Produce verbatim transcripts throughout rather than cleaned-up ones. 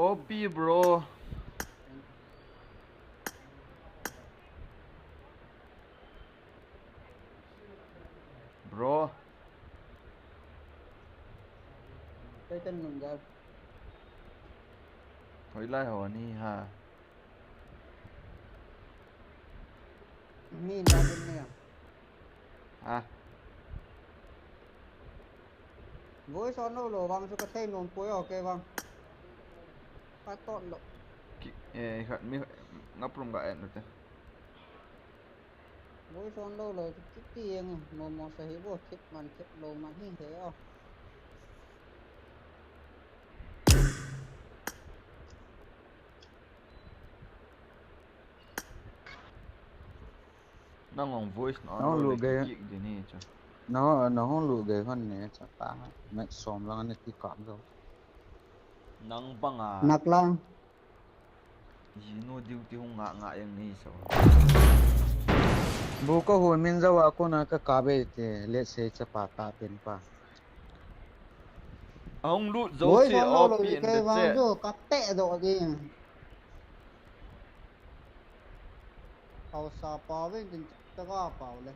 Copy, bro. Bro. Kaitan nung gal. Hoilai ho ni ha. Mi na din ne. Ha. Voice on lou lou vang chu ka thei nom poi o kei vang. Ka ton lou. Ki, eh, khat mi ngap rum ga en te. Voice on lou lou chu kiti ang mo mo sa hi bo thip man thip lou man hi he o. Nang ong voice na Nang on lut le gei. Kik din hi chu. Nang, nang ong lut gei hon ne cha ta. Mek som lang ne ti kam jo. Nang bang a. Nak lang. Jinu duty hung nga nga yang ni so. Bu ka hu min jo a ko na ka ka be te, let's say cha pa ta pen pa. Ong lut jo Voice si on lou lou opi in kei the vang chat. Jo ka te do ding. Hausa pau vin tin taka pau le.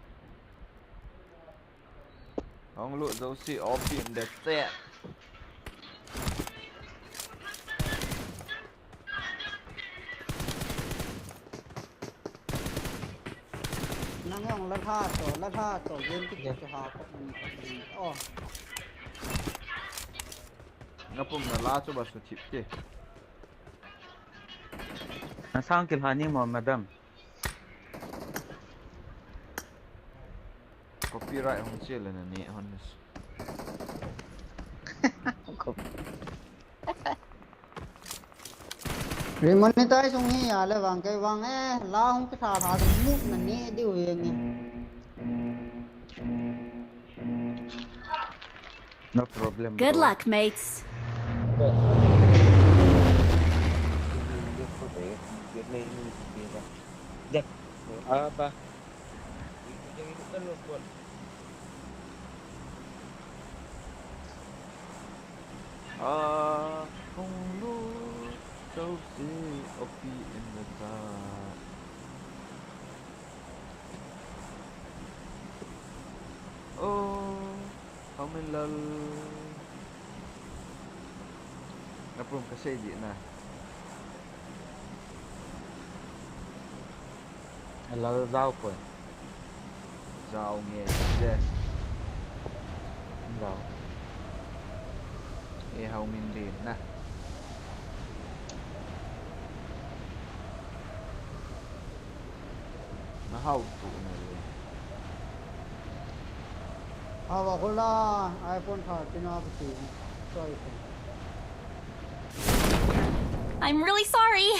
Ong lut jo si opi in the chat. Nang ong la tha to, la tha to, game ki to ha ko. Oh. Nga pum na la chu ba su chip ke. Na sang kil ha ni mo, madam. Copyright hong che le na ne hon. Remonetize hong hi a le vang kei vang e, la hong ki tha tha de mu na ne diu ye nge. No problem, Good bro. Luck, mates. Ah, ba. Ah, hung lut jo si opi in the dark. Oh, how many lal? Napum ka sei di na. Lal jao poi. Jao nge je. Jao. E hao min din na. Na hao tu na le. Hao ko la iPhone thirteen a pati. Sorry. I'm really sorry.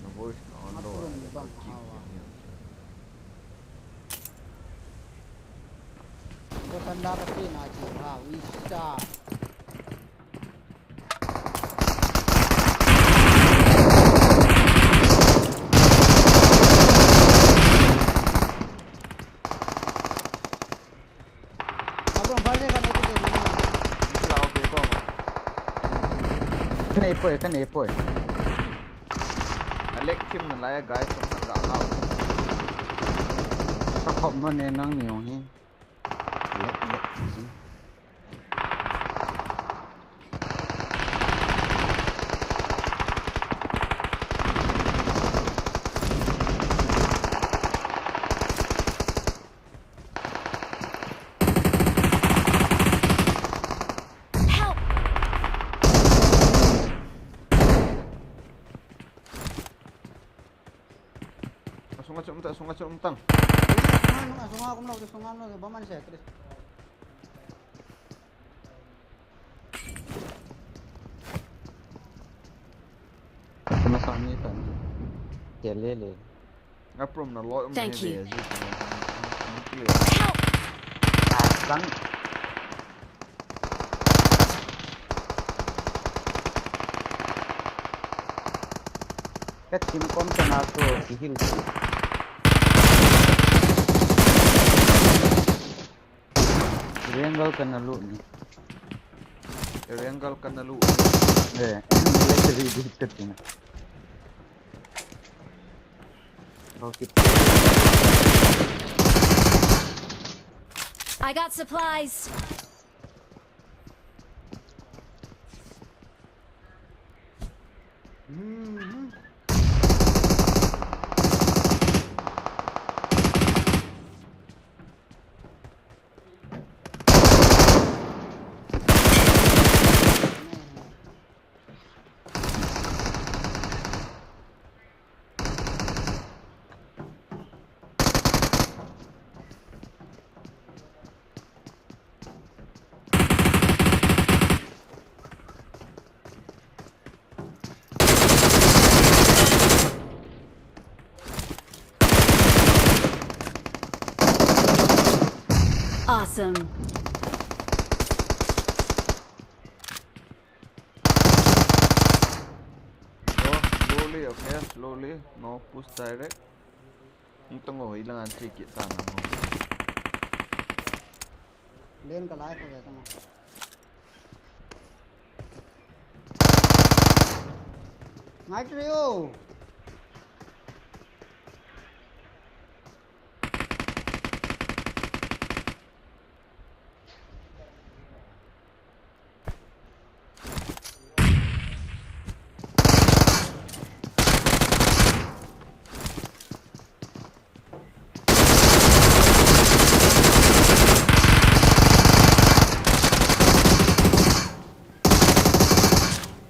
Na voice na on do. Atum bang hawa. Bo sanda ka tina ji ha, wi sa. Abang balik kan itu dia. Ka nei poi, ka nei poi. Alex team na lai guys, song na ga hao. Ka khop ma ne nang ni ong hi. Alex, Alex. Help! Asunga chum ta, asunga chum tang. Asunga, asunga, kum lo, asunga lo, ba man se, Chris. Tuma sami pan. Kele le. Aprom na lo. Thank you. Help! Asang. Ka team kom ka na to ki hil. Triangle ka na lu ni. Triangle ka na lu. Eh. Three D ka tina. Okay. I got supplies. Mhm. Awesome. Go slowly, okay, slowly. No push direct. Hung tong o, ilang an che kit ta na ho. Len ka lai ko ve tong o. Ngai trio.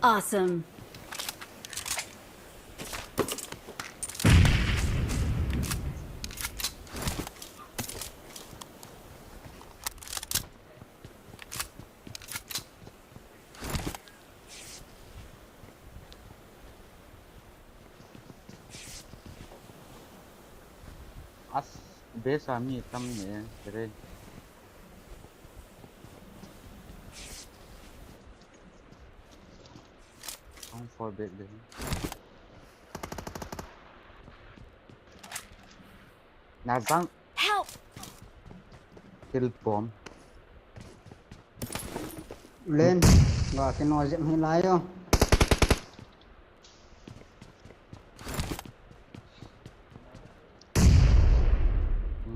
Awesome. As, base a mi tam ne, tere. Hung for back de. Na jang. Help! Kill bomb. Len, ga kino jep hi lai o.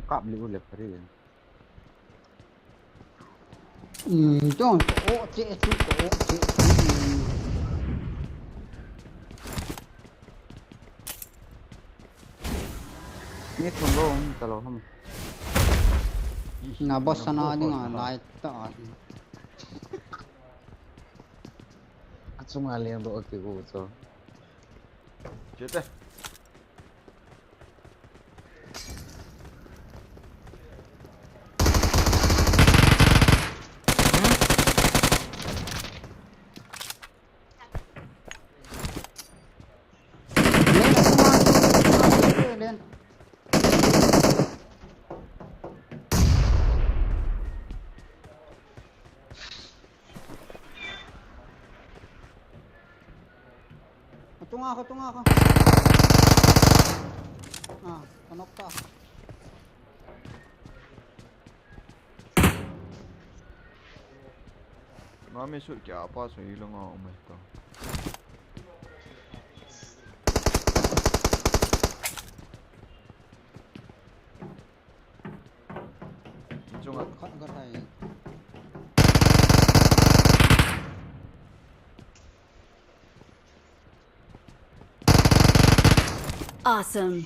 Kap li u le pari. Hmm, jong, to, che, chu, to, che, chu, hmm. Ni thum lo, um, ta lo ham. Na boss sana ding a, lai ta a. Achunga leng lo, okay, go, so. Che te. Tunga ko, tunga ko. Ah, kanok ta. Nami sut kya apa so ilong a umai ta. Chunga. Khat ka thai. Awesome.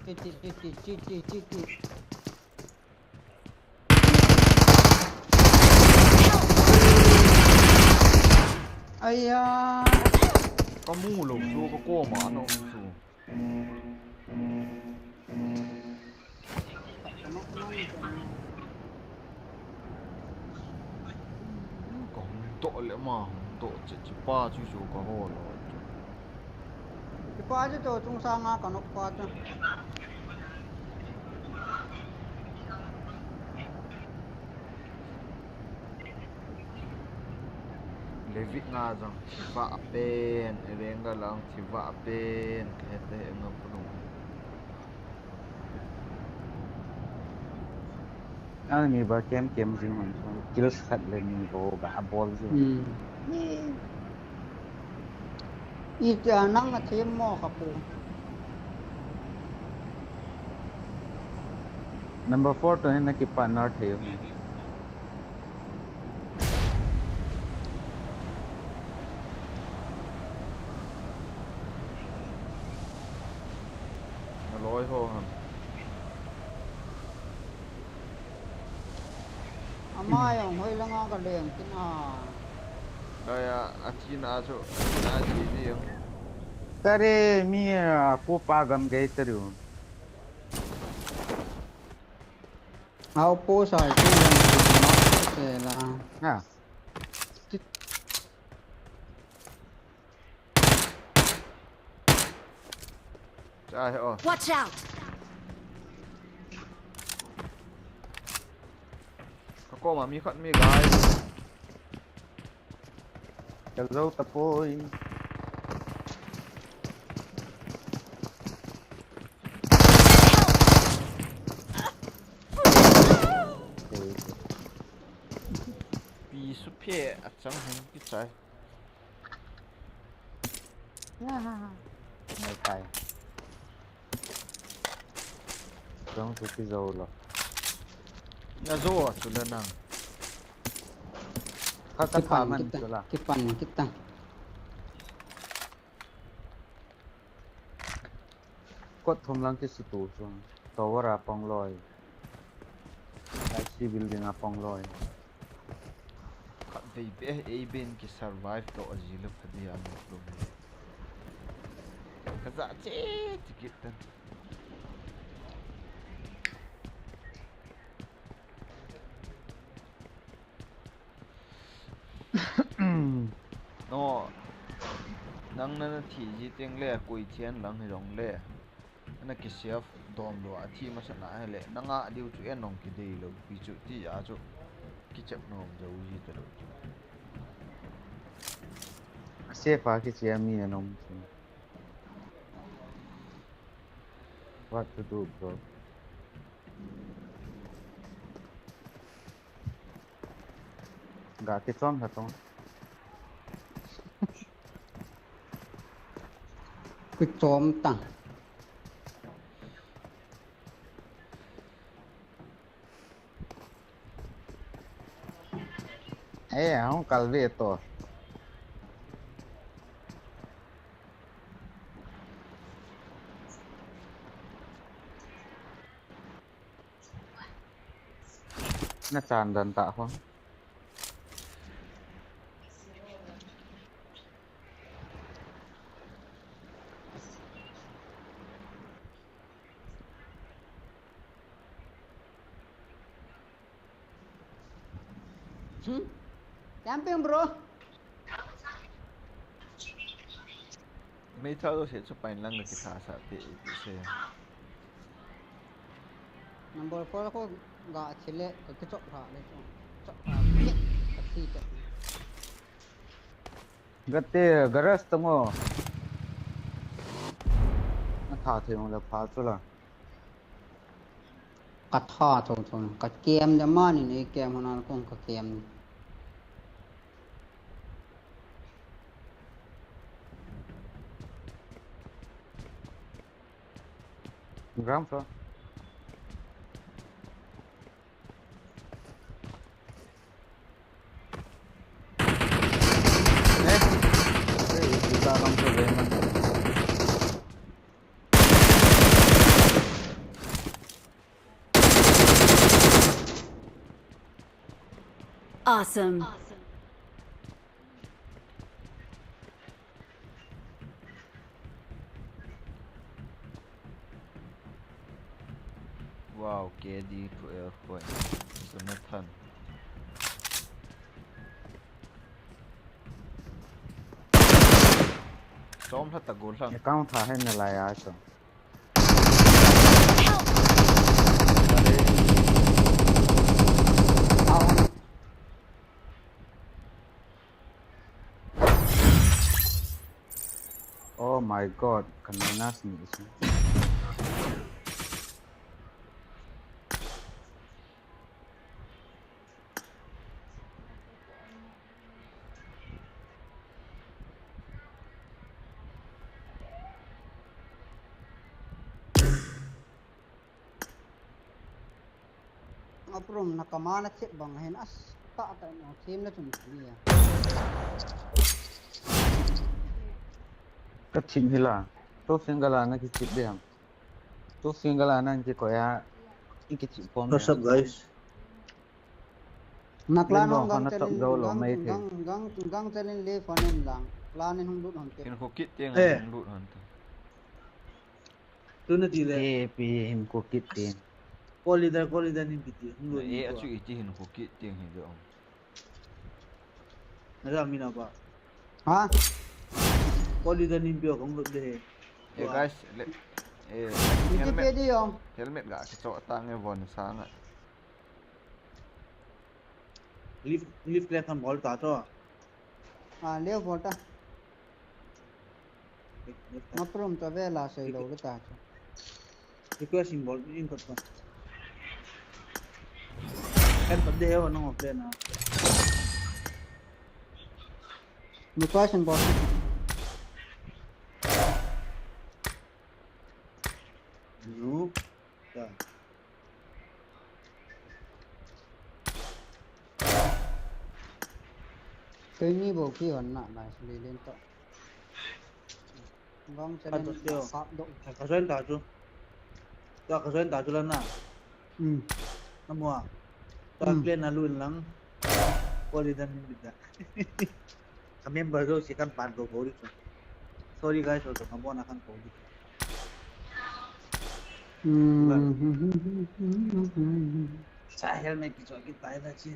Chiti, chiti, chiti, chiti. Aya. Kamu lo su, ka koma no su. Ka hung doh le ma, hung doh che, che pa chu chu ka ho lo chu. Che pa chu to chung sanga ka nok pa chu. Levit na jong, thivah pen, evenga lang, thivah pen, kete engam pulung. Ani ba kem kem jing man. Kills khat le ni go ga bol jing. Hmm. Iti a nang a them mo ka pu. Number four to na ki partner thei u. Aloi ho ham. Ama jong hoi langa ka leng kin a. Dai a, a chin a chu, a chin a chi di jong. Kare mi a ko pa gam gei tariu. Au po sai tu jong ma se la. Ha. Chai o. Watch out! Ka koma mi khat mi gai. Ka zo tapoi. Pi su phe a chang hung ki chai. Ngai tai. Jong chu ki zo lo. Na zo chu le nang. Ka, ka Kipan tha man kita, chu la. Kipan kita. Kot thum lang ki sutu chu. Tower a pang loi. I C building a pang loi. Khatvei beh, ei ben ki survive to a ji le phadi a nok lo. Ka za che ti kit tan. No, nang na na thi ji teng le, koi thian lang hi jong le. Na ki save dom lo a thi masa na he le, na nga diu chu en nong ki dei lo, pi chu ti a chu ki chep nom jo ji ta lo chu. A save a ki chia mi a nom chu. What to do, bro? Ga kichom hla tong. Kichom tang. Eh, hung kal ve to. Na chan dan ta ho. Hmm? Camping, bro. Mei thao se chu pain lang le ki tha sa te, te se. Number four ko ga chile ka kichok pha le chu. Chok pha le ka thi te. Gate, garage to ngo. Na tha thei mo le pha chu la. Ka tha tho tho, ka kem de mani nei kem hona kong ka kem. Ground floor. Eh, eh, ita lang to le man. Awesome. Wow, K D twelve point. Jonathan. Som hla ta gol hlang. Account tha hen na lai a so. Oh my God, kan minus ni isi. Aprom na kamana chet bang hin as ta ta no thim na chun ni ya. Ka thim hila. To single a na kichip de ham. To single a na kikoi a. I kichip pom. What's up, guys? Nakla no gang chalin gang gang gang chalin le phone in lang. Plan in hung lut hon te. Hin ko kit te ngang hung lut hon te. Tuna ti le. Pi hin ko kit te. Ko leader, ko leader nin piti. Hung lo ni. E, achu iti hin ko kit tiang hi lo. Naja mina ba. Ha? Ko leader nin pio kong lo de. Hey guys, le, eh, helmet, helmet ga kicho tang e von sanga. Lift, lift le kan bol ta to. Ah, le bol ta. Maprum ta vela sei lo le ta chu. Request in bol in kot ko. Kan pat de ho nang off le na. Request in bol. Nu. Ya. Keini bou kihonna nai suli len to. Gong chalen kap do. Ka join ta chu. Ka join ta chu la na. Hmm. Namua. Ka clan a lu in lang. Ko leader nin piti. Ka member jouse kan pan ko ko di chu. Sorry guys, so ka bona kan ko di. Hmm. Sa helmet kicho kit tai da chi.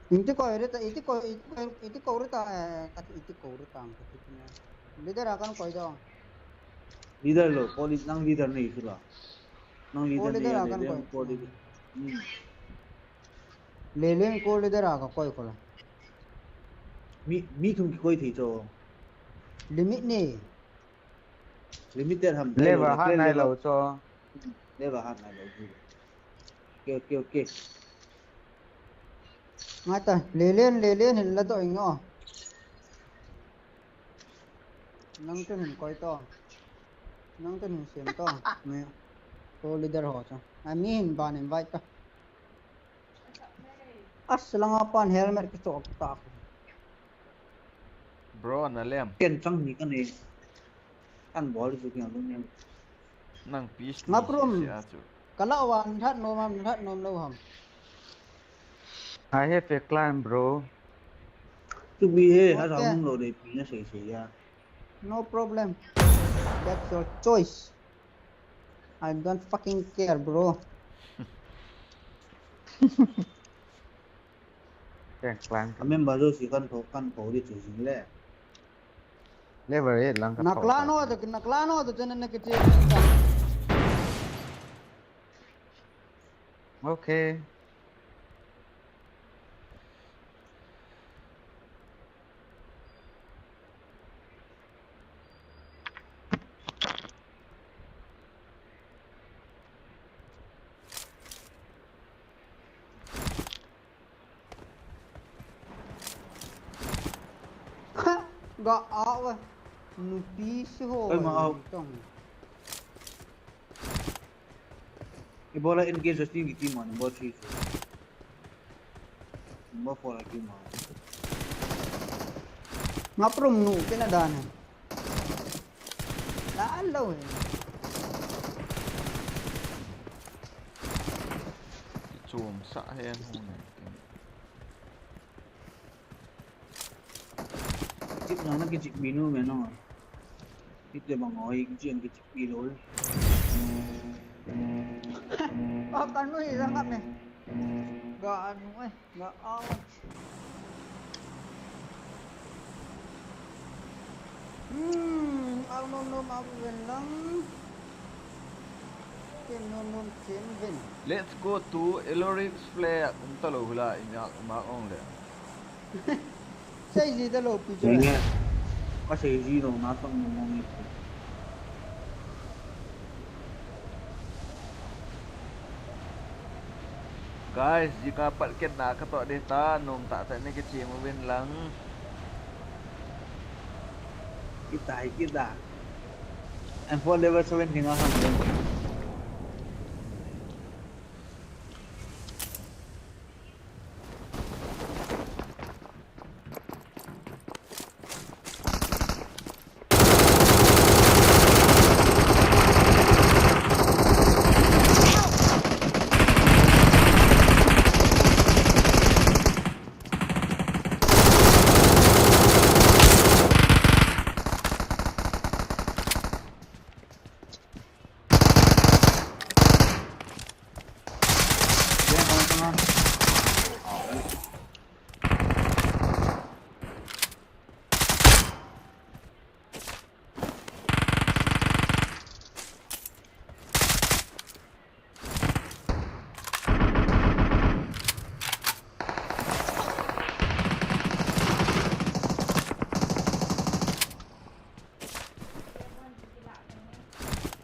Iti koi rita, iti koi, iti koi, iti koi rita, eh, kati iti koi rita, kati tina. Leader a kan koi dong. Leader lo, ko lead-, nang leader nei sula. Nang leader nei, leader a kan koi. Ko leader. Hmm. Lelen ko leader a ka koi ko la. Mi, mi thum kikoi thei cho. Limit nei. Limited ham. Level hat nai lo cho. Level hat nai lo. Okay, okay, okay. Ngai ta, lelen, lelen hin la to ing o. Nang chun hin koi to. Nang chun hin sem to. Nge. Ko leader ho cho. Ai mi hin ban invite ta. As langa pan helmet kicho ta. Bro, na lem. Ken chang ni ka ni. An bol chu keng lu nem. Nang peace. Maprum. Kala wan that nom am, that nom lo ham. I have a clan, bro. Tu bi he, ha sa lo de pi na sei sei ya. No problem. That's your choice. I don't fucking care, bro. Keng clan. A member jouse kan tho, kan tho di chu jing le. Level eight lang ka tho. Nakla no to, nakla no to channel na kiche. Okay. Ga awe. Nupi si ho. Oi, ma au. Tong. Ibola engage sting ki team one, number three. Number four la ki ma. Maprum nu kena dana. La allo he. Chum sa he nu ne. Chip na na ki chip binu me no. Ite bang oi, kichi ang kichi pilol. Oh, kanu hi lang kami. Ga anu eh, ga awat. Hmm, ang nom nom ang ven lang. Kim nom nom kim ven. Let's go to Elorix flag. Um talo hula inyak mak ong le. Sei ji da lo pi jo. Ka sei ji lo na tong mo mo ni. Guys, jingkah pat ken na ka to de ta, nom ta ta ne ke chi mo win lang. Kita, kita. And for level seven thing a ham le.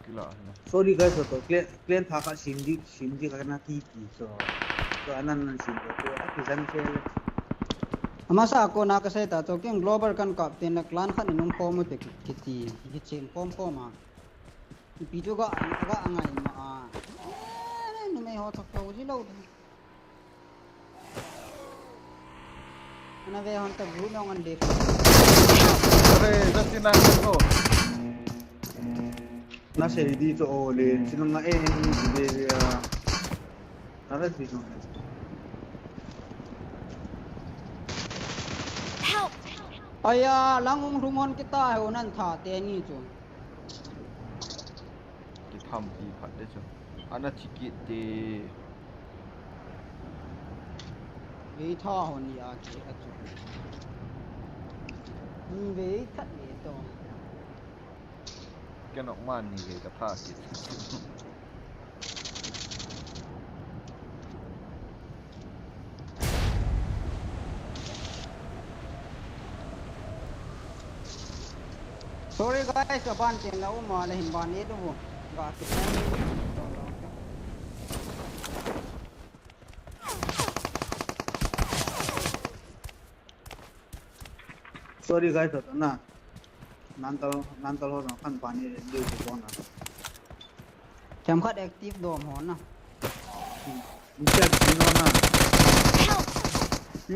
Kila hina. Sorry guys, to clear, clear tha kha sim di, sim di ka na ti ti so. So anan nan sim ko, a ki jan se le. Amasa ko na ka se ta, to king global kan kap tin la clan khat nung ko mo te ki, ki ti, ki chin pom pom a. Ipi chu ga, ga ngai ma a. Eh, numei ho thok thok ji lo. Ana ve hon ta group nong an de. Are, Justin na ko. Na se di to o le, sinong nga eh, eh, di de, ah. Na ve di to. Help! Aya, lang ung lhung hon kita he, unan tha te ni chu. Kitham pi khat de chu. Ana thi kit te. Ei tha hon ni a ki a chu. Ni ve khat le to. Ken ok man ni ve ka tha kit. Sorry guys, aban tin la um a le hin ban e tu. Ga ki tan ni. Sorry guys, to na. Nan tal, nan tal ho na kan ban e le ko na. Themkhat active dom ho na. Ni chat ni no na.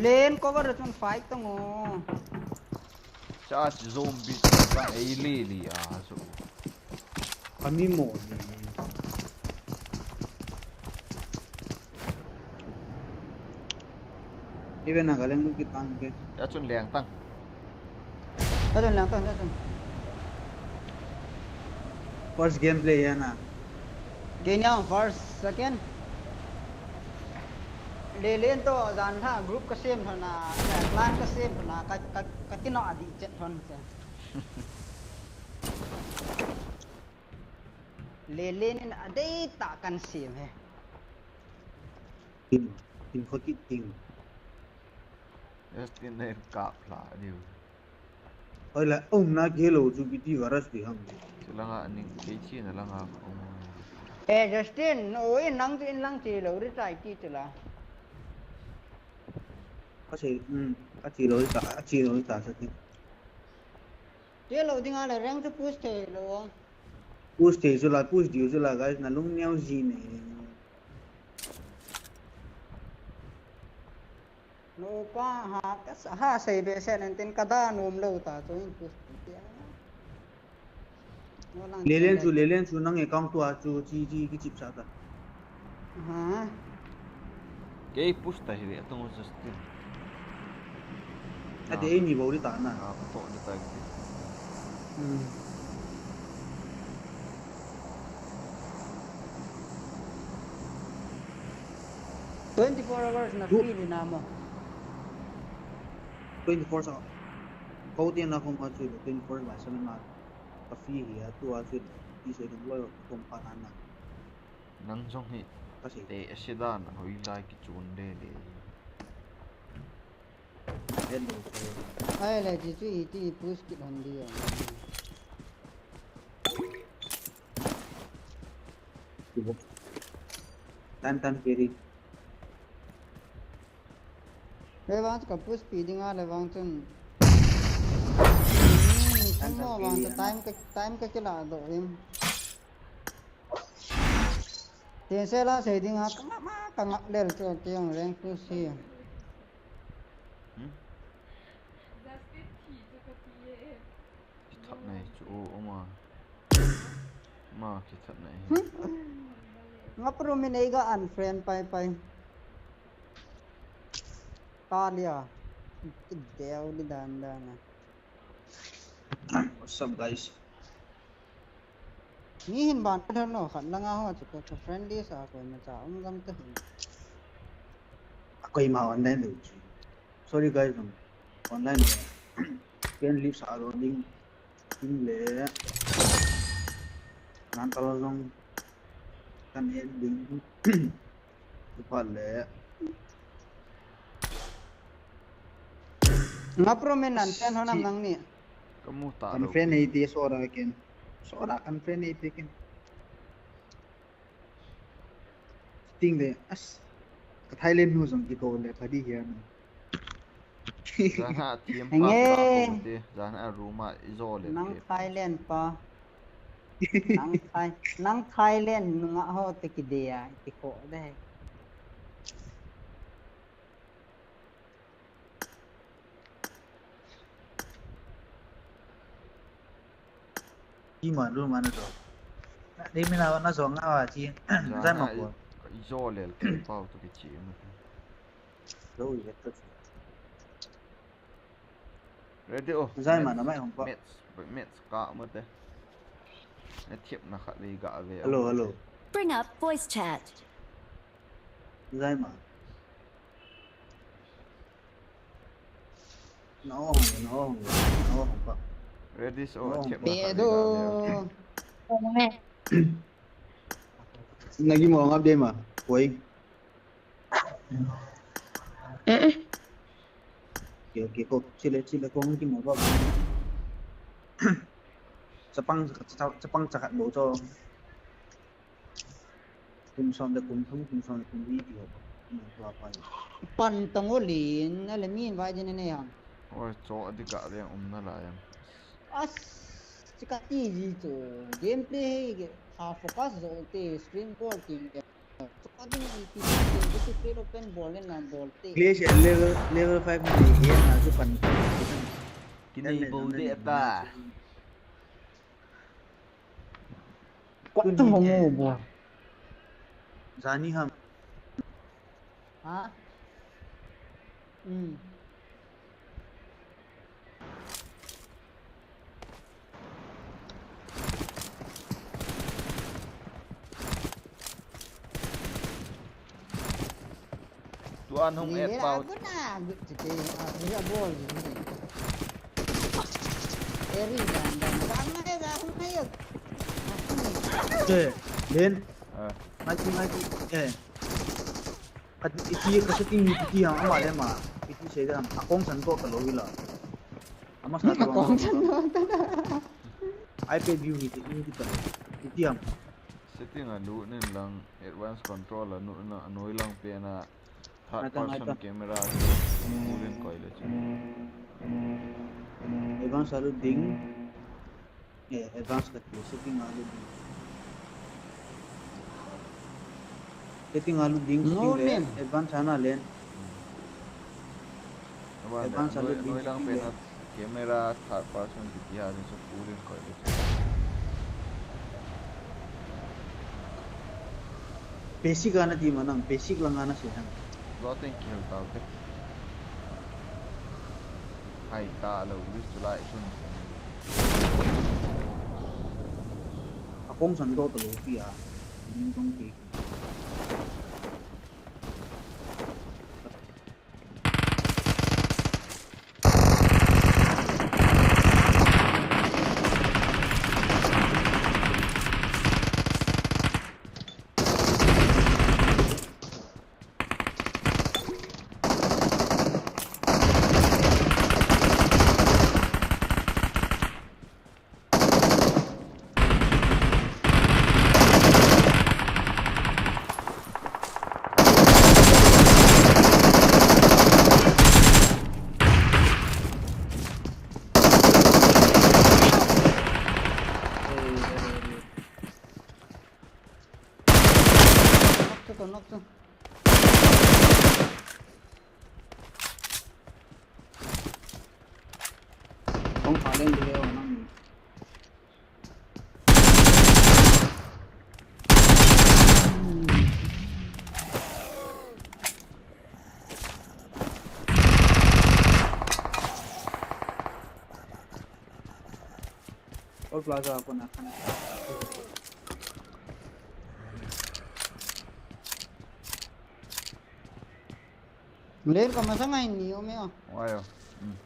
Lane cover chun fight tong o. Cha chi zombie ka ei li li a so. Kami mo ni. Even na ka leng kit tang ke. Ya chun leng tang. Ya chun leng tang, ya chun. First gameplay ya na. Game ya first, second. Lelen to jan tha group ka sem thon a, eh, clan ka sem thon a, ka, ka, ka kino adi chet thon se. Lelen in adei ta kan sem he. Tin, tin kho kit ting. Justin na in kap la diu. Oi la, um na ke lo chu kiti virus di hang. Chu langa ning ke chi na langa um. Eh, Justin, oi nang chu in lang chi lo ri chai ti chu la. Ka sei, um, ka chi lo ri ta, ka chi lo ri ta sa ti. Che lo ding a le rank chu push thei lo. Push thei chu la, push diu chu la, guys, na lung neo ji ne. No pa ha, ka sa, ha sei be se nen tin ka da nom lo ta, chu in push ti a. No lang Lelen chu, Lelen chu nang account tua chu chi chi ki chip sa ta. Ha. Kei push ta hi ve, atong Justin. Ati ei ni bou di ta na. Ah, to di ta ki. Hmm. Twenty-four hours na free di na mo. Twenty-four sa. Kau ti na kong ma chu twenty-four by seven na. Ka free hi a tua chu ti se dong loi kong pa na na. Nang jong hi. Ka sei. Te asida na hoi lai ki chun le le. Hello, sir. Ai le, ji chu iti push kit hon di. Tan tan kiri. Le vang chu ka push pi ding a le vang chun. Hmm, tan tan kiri vang chu time ka, time ka kila do im. Tin se la sei ding a, ka ngap ma, ka ngap lel chu, kei jong rank push hi. Hmm? Kithat nai chu, o, o ma. Ma, kithat nai. Ngap ru min ei ga unfriend pai pai. Talia. Kideu di dan dan a. What's up, guys? Mi hin ban ka thon lo, khat langa ho chu ka, ka friendly sa ko ma cha um gam ta hin. Koima online lou chu. Sorry guys, um, online le. Ken live sa lo ding. Tin le. Nan talo jong. Kan en ding. Tupa le. Nga pro men nan ken honam nang ni. Kamu ta kan lo. Friend ei ti sora ken. Sora kan friend ei ti ken. Ting de, as, ka Thailand nu jong kiko le, ka di hiam. Jana thiam pa ka ko de, jana room a ijo le. Nang Thailand pa. Nang Thai, nang Thailand nunga ho te kidea, kiko de. Ima lu mana jo. Ni mina na jo nga wa chi. Zai ma ko. Ka ijo le ke pau to ke chi ma. Lo ye to. Ready o. Zai ma na mai hong pa. Mets, mets ka ma te. Na thiap na khat ve ga ve. Hello, hello. Bring up voice chat. Zai ma. No, no, no, pa. Ready so. Pe do. Nagi mo ngap de ma. Koi. Eh. Okay, okay, ko chile chile ko ngi mo ba. Chapang chapang chakat bo cho. Kum som le kum thum, kum som le kum ni ti ho. Kum tua pa ni. Pan tang o lin, na le min vai din ne yang. Oi, cho adi ka le um na la yang. As, chika ti ji cho. Gameplay he ha focus jo te stream ko ti. Cho adi ni ti ti ti play open ball na ball te. Clash level level five ni ye na ju pan. Kinai bol de ta. Kwat tu hong mo bo. Jani ham. Ha? Hmm. Tuan hong et pau. Ni la guna, gut chite, ah, ni la bol ni. Eri dan dan, dan mai, dan mai. Eh, Len. Ah. Mai ti, mai ti. Eh. Kat iti, ka setting ni iti ham, ama le ma. Iti se dan, akong san ko ka lo ila. Ama sa ko. Akong san ko. iPad view ni ti, ni ti ta. Iti ham. Setting a lut nen lang, advanced control a lut nen lang, anoi lang pen a third person camera chu full in koi le chu. Advanced a lut ding. Eh, advanced ka ti, setting a lut ding. Setting a lut ding, setting le, advanced a na len. Advanced a lut ding, setting le. Camera third person kiti a chu full in koi le. Basic a na ti ma nang, basic lang a na sei nang. Lo teng kihel tau te. Hai ta lo, wi chu lai sun. Akong san do ta lo pi a. Ning tong ti. Knock to, knock to. Kong pha leng dile o nang. All plaza ako na. Len ka masang ai ni o me o. Why o? Hmm.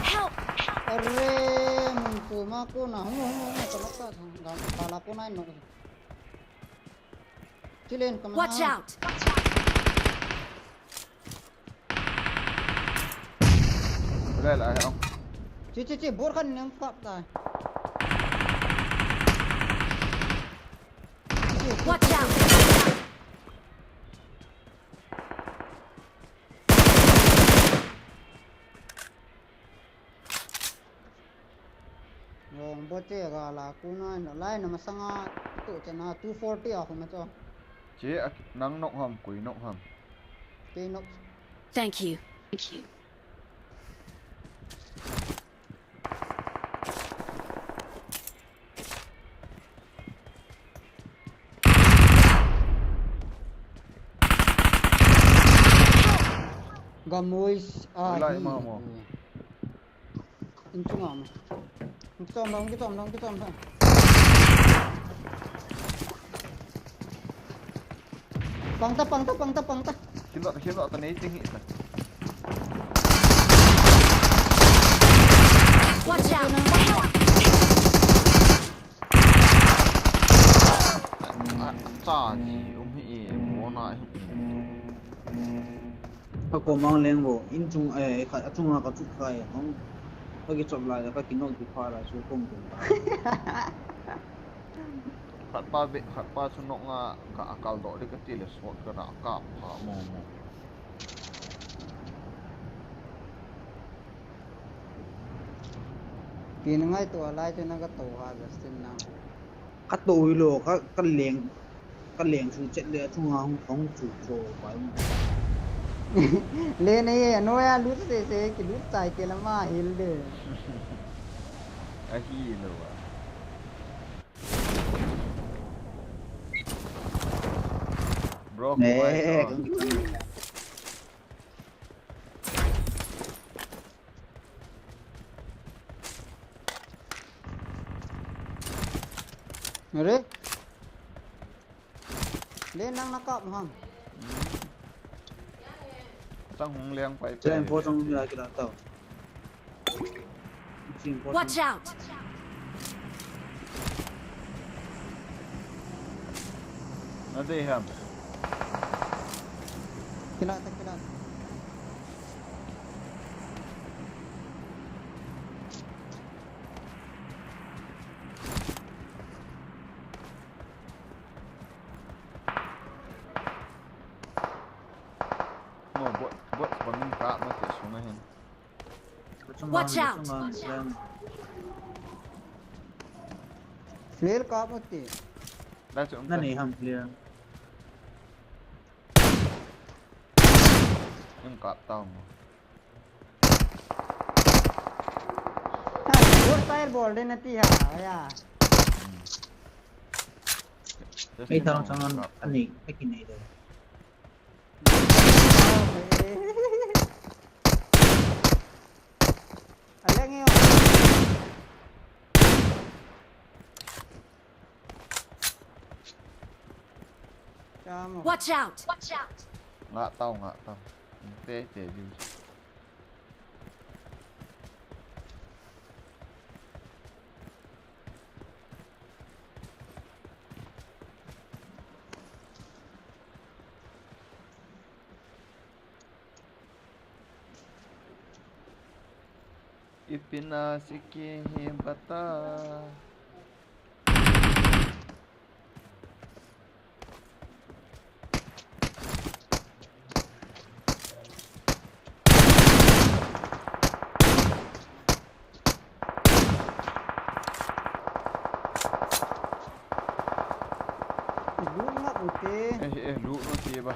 Help! Are, mun tu ma ko na, hung, hung, hung, ka la ka, ka, ka la ko na no. Chilen ka ma. Watch out! Lai, lai, hao. Chi, chi, chi, bor khat nang kap ta. Watch out! Rong bo che ga la ku na no lai na masanga tu chena two forty a khum cho. Che a, nang nok ham, kui nok ham. Kei nok. Thank you. Thank you. Gamois a. Lai hi ma mo. Inchung am. Kichom dong, kichom dong, kichom dong. Pang ta, pang ta, pang ta, pang ta. Khin lo ta, khin lo ta, nei ting hi ta. Watch out! A, cha ji um hi e, mo na hi. Ka ko mang leng bo, inchung, eh, ka, achunga ka chu kai, hong, ka kichom lai, ka kinok ki pha la, chu kong kong. Khat pa be, khat pa chu nok nga, ka akal do de ka ti le sot ka da, ka pha mo mo. Pi na ngai tu a lai chu na ka to ha, Justin na. Ka to hi lo, ka, ka leng, ka leng su chet le, achunga hung, hung chu cho pai. Le nei e, no ya lut se se, ki lut chai ke la ma hil de. Ahi lo a. Bro, eh, why, bro? Are? Le nang na kap ham. Chang hung leng pai pai. Chang po chang la ki la tao. Watch out! Na dei ham. Kila ta, kila. No, bot, bot, bangin ka ma te suna hin. Watch out! Flare kap mo ti. That's okay. Na nei ham flare. Yung kap tao mo. Ha, bot fire bol de na ti ha, ya. Just ei tao chang an, ani, ei kinei de. Watch out! Watch out! Nga tao, nga tao. Te, te, ju. Ipina siki hi bata. Lut nga ute. Eh, eh, lut ute ba.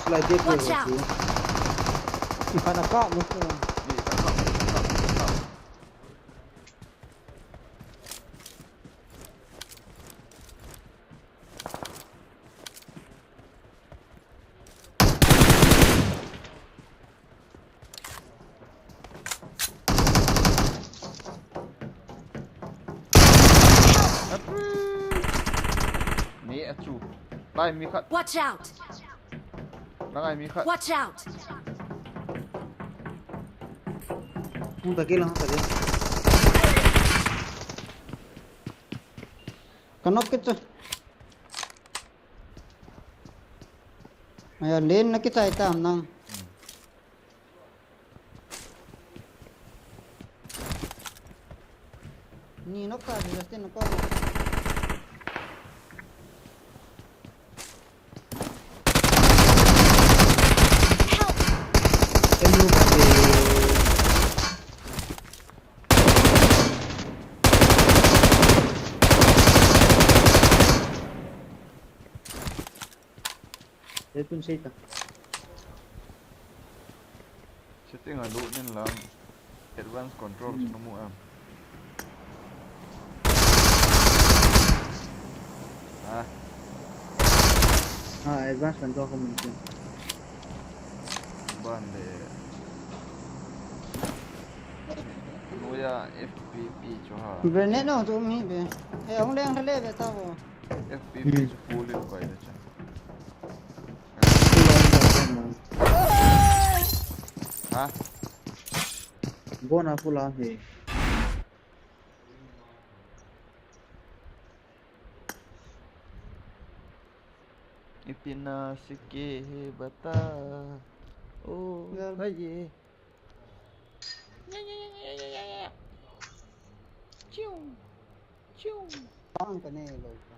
Slide. Watch out. Ikhana ka mu ko. Ni ka ka ka. Achu. Lai mi khat. Watch out! Langai mi khat. Watch out! Hung ta ke lang ta ke. Ka knock kit chu. Aya, lane na kichai tam nang. Ni knock ka, Justin knock ka. Help! Setting a lut nin lang advanced control chu na mu em? Ah. Ah, advanced control ka mu chu. Ban le. Noya F P P chu ha. Grenade no chu mi be. He hung leng le be ta bo. F P P chu full in koi le chu. Ha? Gona full a he. इतना सिक्के है बता ओ भाई। Chiu. Chiu. Bang ka ne lo ka.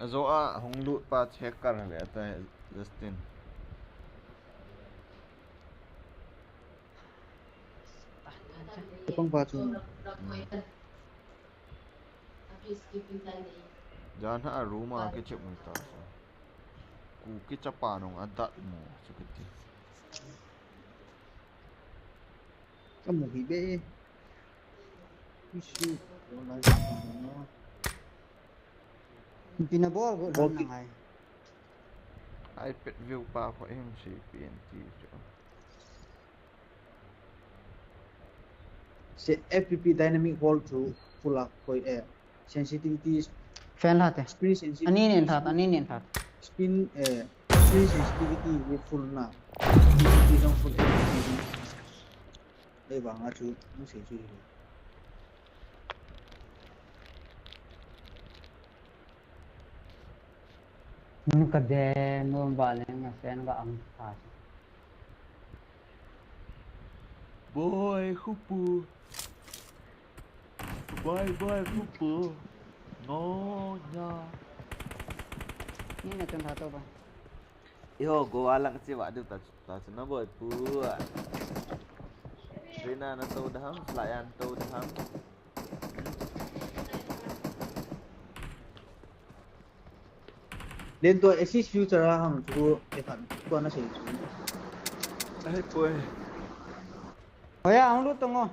Azo a hung lut pa check kar le ta Justin. Pang pa chu. Jan ha a room a kichep ngai ta sa. Ku kichapa nung a dat mo, chu kiti. Ka mu hi be. Issue. Pina bol ko bol na ngai. iPad view pa ko him si P N T chu. Se F P P dynamic hold chu full a koi e. Sensitivity. Fan lha te. Screen sensitivity. Ani nen lha, ani nen lha. Screen, eh, screen sensitivity hi full na. Sensitivity jong full. Ei vang a chu, nu se chu. Nun ka de, nun ba le nga sen ga ang pha. Boy, khupu. Boy, boy, khupu. Ngo nya. Ni na tun tha to ba. Iho, go alang chi wa du ta, ta chu na boy pu. Rina na to da ham, Flyan to da ham. Len to assist future a hang chu e khan to na sei chu. Ai poi. Hoya hung lut tong o.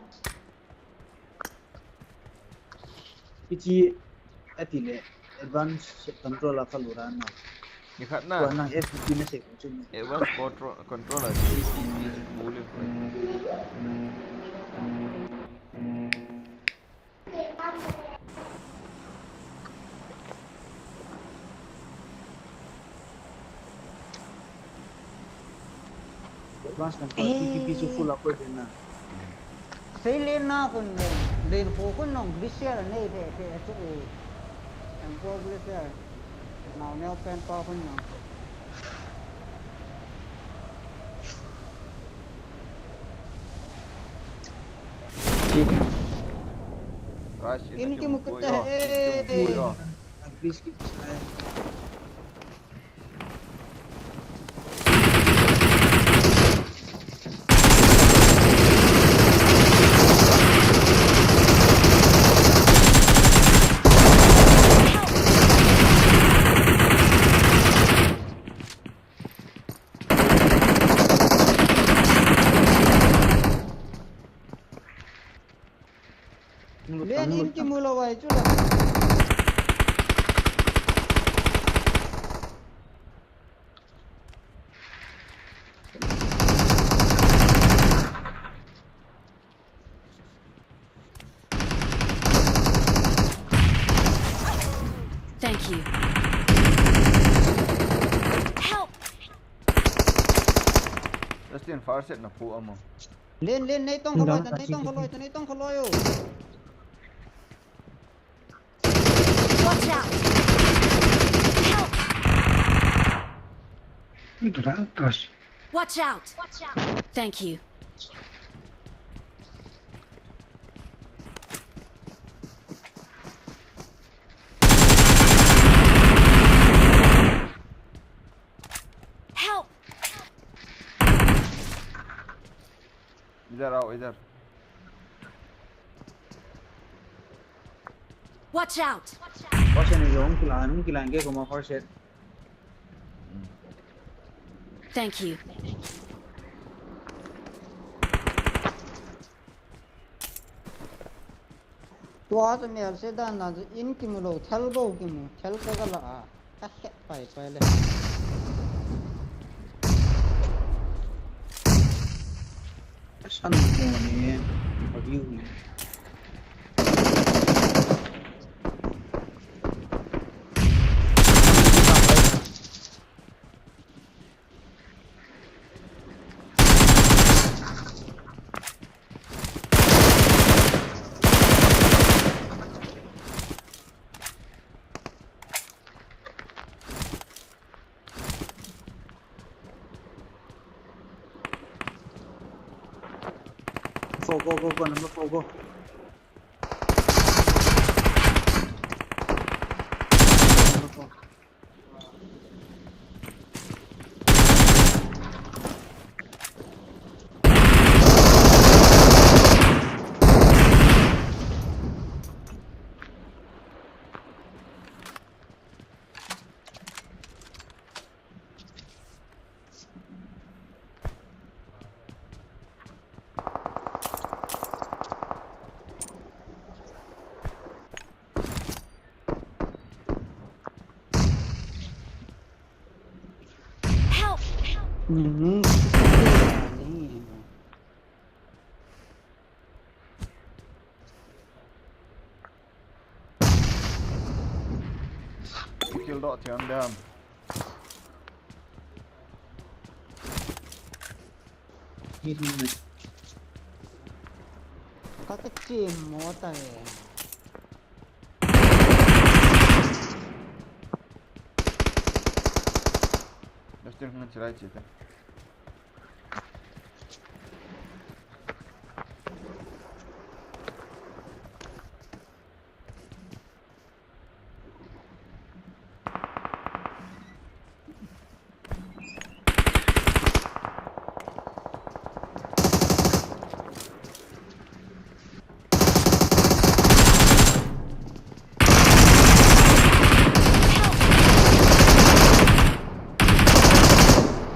Ichi ati le advance control a ka lut a na. Ni khat na. To na F P P na sei chu. Advance control, control a chi chi chi chi. Advance kan pa, eh, T T P chu full a koi den na. Sei len na kun len, len ko kun nong, glacier nei phe phe chu e. Ang ko glacier. Nau neo pen pa kun nong. Guys, इनकी मुकता है। Len in kimu lou vai chu la. First aid na pu amo. Len, len, neitong khaloi ta, neitong khaloi ta, neitong khaloi o. Watch out! Help! Watch out! Thank you. Help! इधर आओ, इधर। Watch out! First aid ni jo, hung kila, hung kila ke koma first aid. Thank you. Tua chu mel se dan na chu in kimu lou, thal bou kimu, thal ka ga la a, ka het pai pai le. San mo ni, pa view ni. Four, go, go, go, number four, go. Number four. Help! Kill doh thiam dam. Ka ka chim mo ta e. Just ngan chirai chita.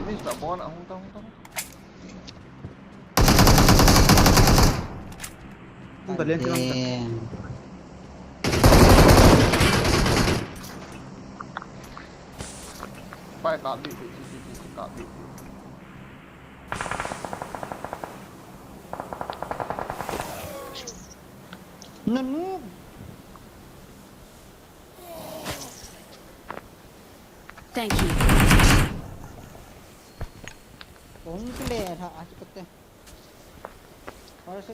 Miss, tak buat nak hong tong tong. Hong tak lian silang tak. Pai kap bih, bih, bih, bih, bih, kap bih, bih. Nanu. Thank you. Kong kile tha a chikate. Ora se.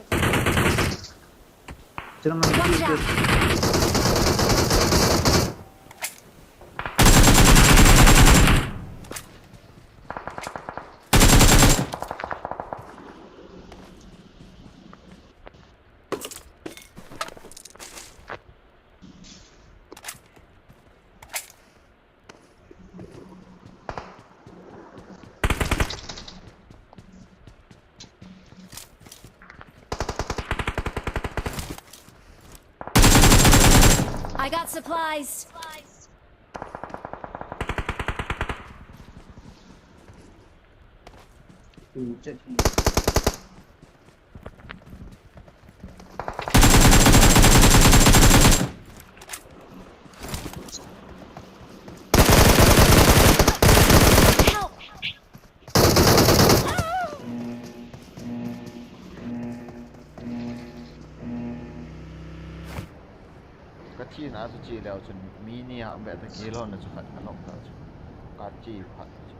Watch out! I got supplies. Ka thi na chu chi leo chun mi ni a be ta kilo na chu khat ka nok ta chu. Ka chi phat chu.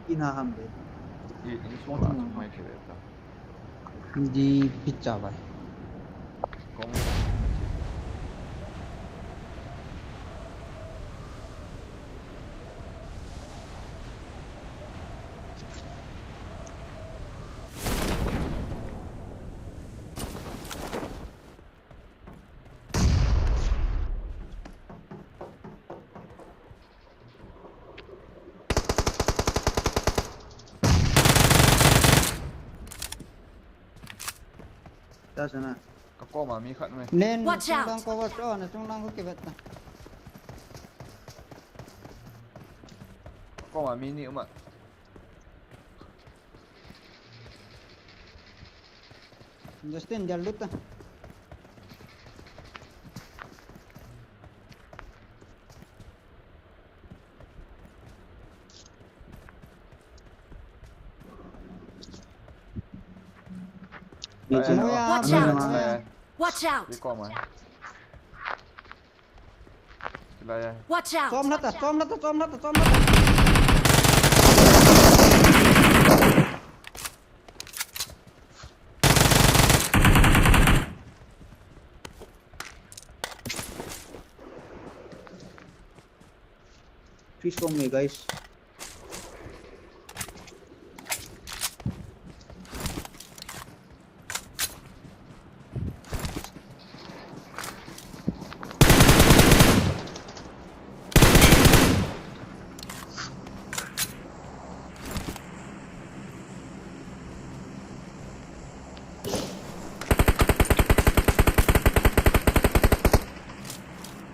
Ina ham be. I, in sung la, sung mai khe be ta. Di pizza bai. Kong. Ta sana. Ka koma mi khat mai. Nen, watch out. Chung lang ko watch out, na chung lang ko kivet na. Ka koma mi ni uma. Justin, dia lut ta. Watch out! Watch out! Watch out! Watch out! Chom lhata, chom lhata, chom lhata, chom lhata. Fish kong me, guys.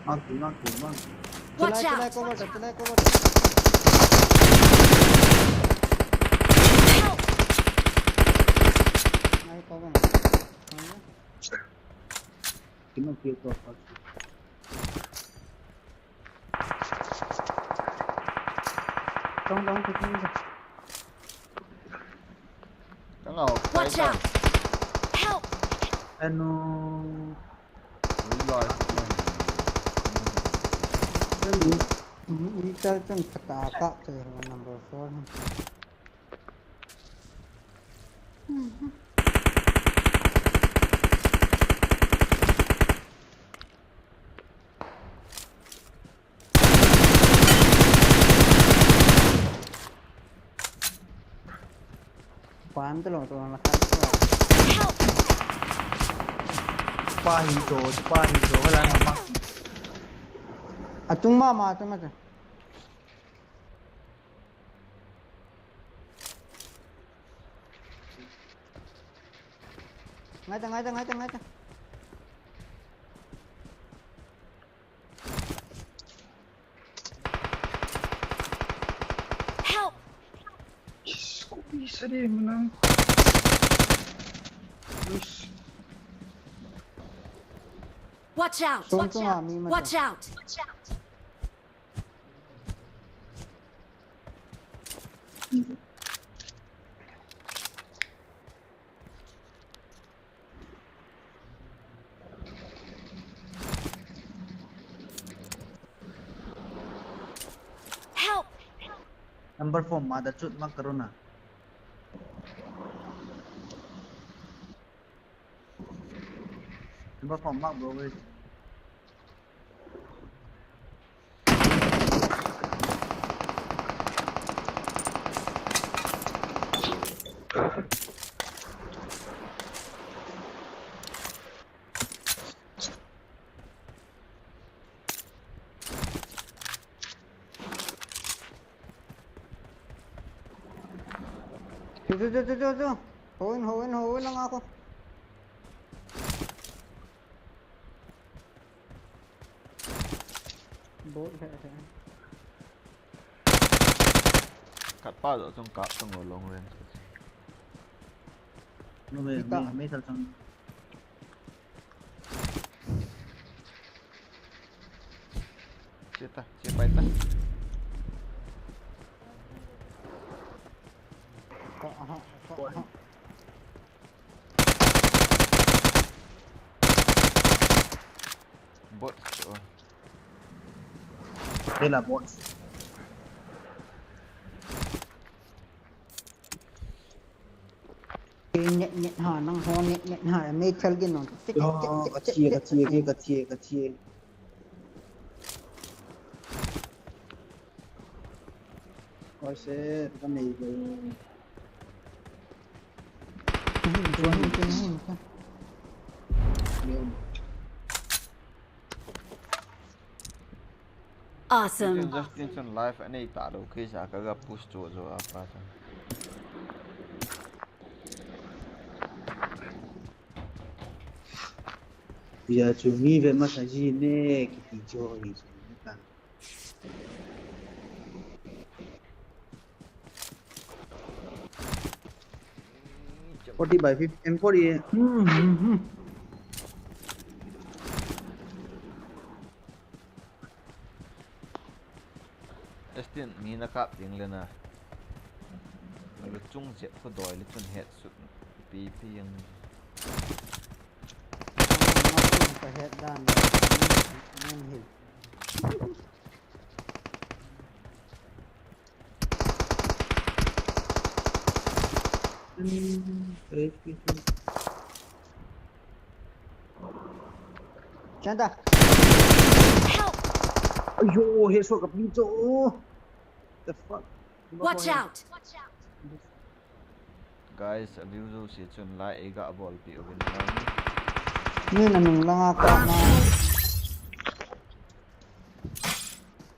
Mark, mark, mark. Watch out! Chulai, chulai, cover ta, chulai, cover ta. Help! Ai, cover. Kino kill to. Down, down, down, down. Watch out! Help! Ano. Revive. Ano. Ni, ni ta chang kata ka te number four. Pan tu lo tu na kan tu. Help! Pa hin to, pa hin to, wala na ma. Atung ma, ma, atung ma. Ngai ta, ngai ta, ngai ta, ngai ta. Help! Yes, ko bisa dia menang. Yes. Watch out! Watch out! Watch out! Help! Number four, mother chut mak karo na. Number four, mak bro, wait. Chu, chu, chu, chu, chu, chu. Houin, houin, houin lang ako. Bot he he. Khat pa jo chung kap chung lo long range. No me, me, me thal chung. Che ta, che pai ta. Ka, aha, ka, aha. Bot chu. Đây là bot. Net ha, nang ho net, net ha, me thal gin nong. Yo, ka thi, ka thi, ka thi, ka thi. Oi se, ka mei gei. Chun, chun, chun, chun. Awesome. Justin chun live anei ta lou, kei sa ka ga push chu chu a pa chun. Ya chu mi ve masa ji ne kiti chu hi chu ne ta. Forty by fifty, M forty. Hmm, hmm, hmm. Justin, mi na kap ding le na. Lu chung jep khu doi le chun headshot pi pi yang. Ka head dan. Nang hil. Chanda. Help! Ayo, headshot ka pi cho. The fuck? Watch out! Guys, a view jouse chun like ei ga bol peh uvin lang. Ni na nung langa ka na.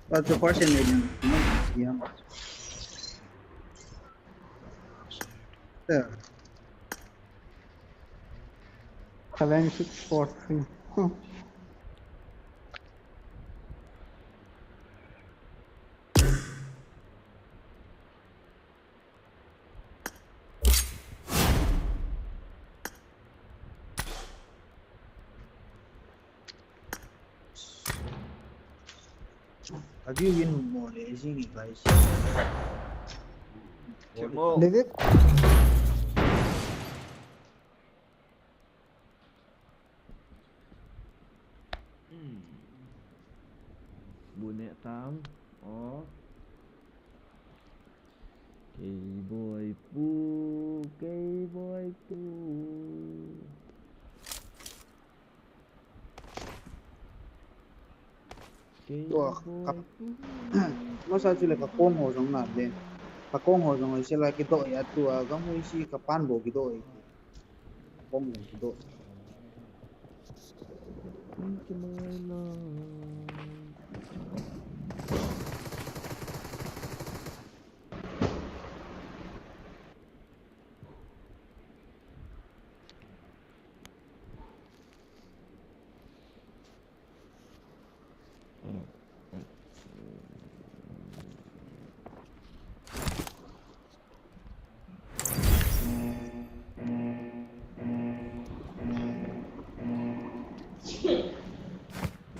But the person they didn't. Yeah. Seven six four three. Have you been more lazy, guys? Leave it. Hmm. Bu ne tam. Oh. Kei boi pu, kei boi pu. Kei boi pu. Masa chule ka kong ho jong na le. Ka kong ho jong ai sela kidoh ya tua, ka mui si ka pan bo kidoh. Kong jong kidoh.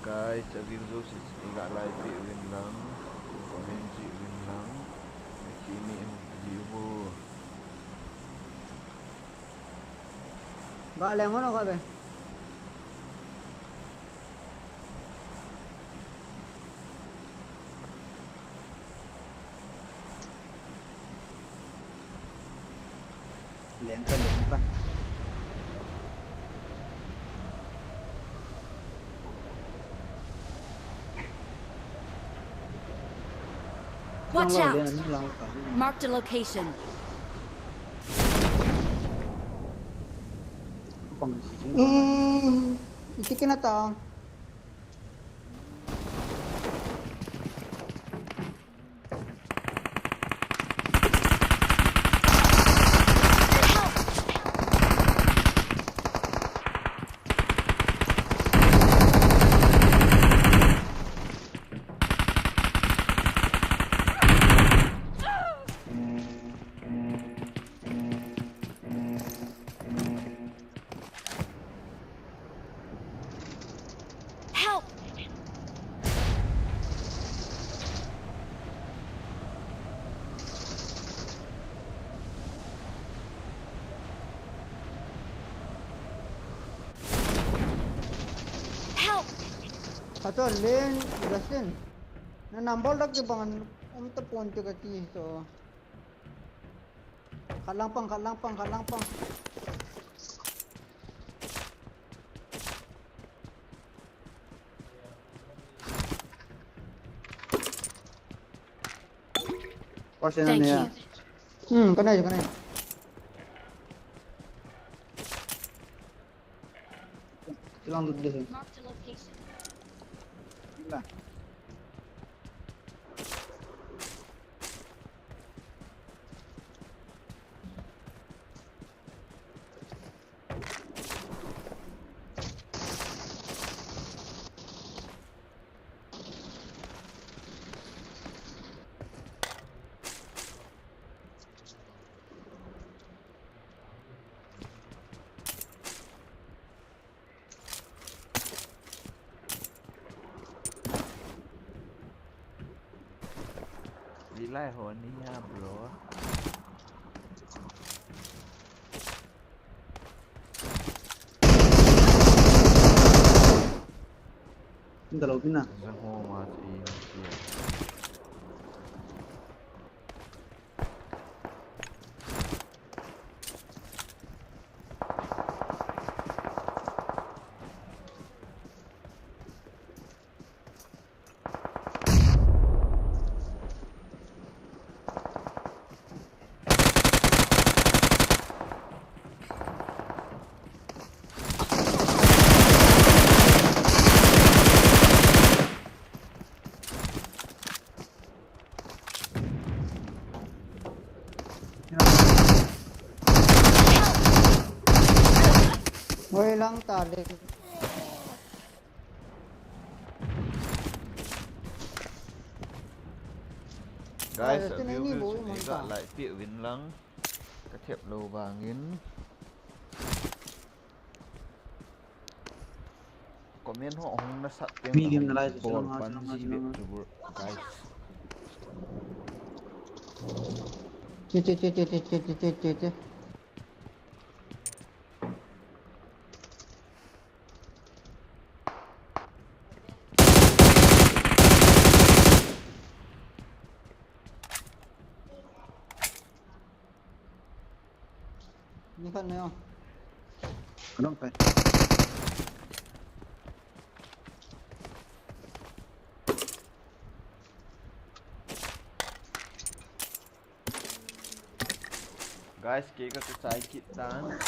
Guys, a view jouse ei ga like peh uvin lang, comment jih uvin lang, ki mi em ji u. Ba leng ho na ka be. Leng ka, leng ka. Watch out! Marked a location. Hmm, iti kina ta. Help! Help! Ato, Len, Justin. Na number lak ke bangan um ta pon te ka ti so. Khat lang pang, khat lang pang, khat lang pang. First na Thank ne you. Hmm, kanai, kanai. Kilang lut de. Marked a location. Kilang. Rely ho ni ya, bro. Inda lo pina. Zang ho ma ti. Hoi lang ta le. Guys, ah, a view view chu nei ga like peh uvin lang. Ka thep lou vangin. Comment ho hung nasat teng mi game na lai bol pan ji be chu guys. Che, che, che. Ni khat mai o. Ka nong pai. Guys, kei ka chai kit tan.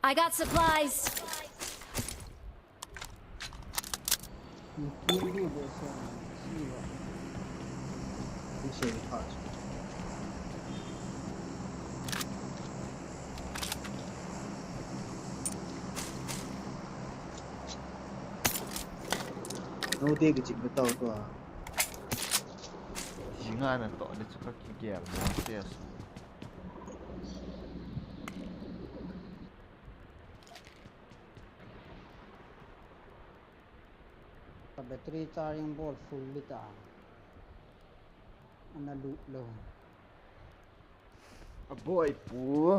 I got supplies. No te kiching ka tao tua. Jinga na to de chu ka kigel mo se su. Ka battery charging board full li ta. Ana lut lou. A boy pu.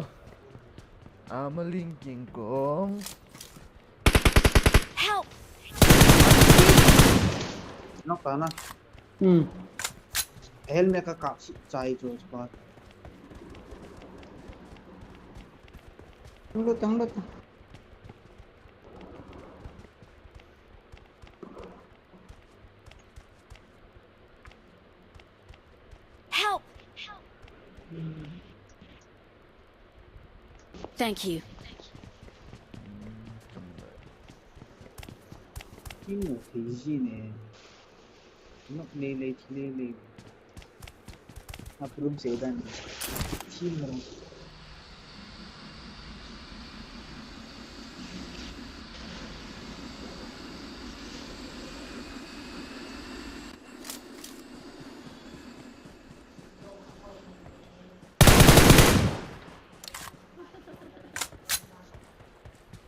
Ama ling king kong. Help! Knock ta na. Hmm. Helmet ka kap si chai chu spot. Tang lut, tang lut. Help! Thank you. Imo thei ji ne. Nok nei lei thi nei lei. Aprum se dan. Team mo.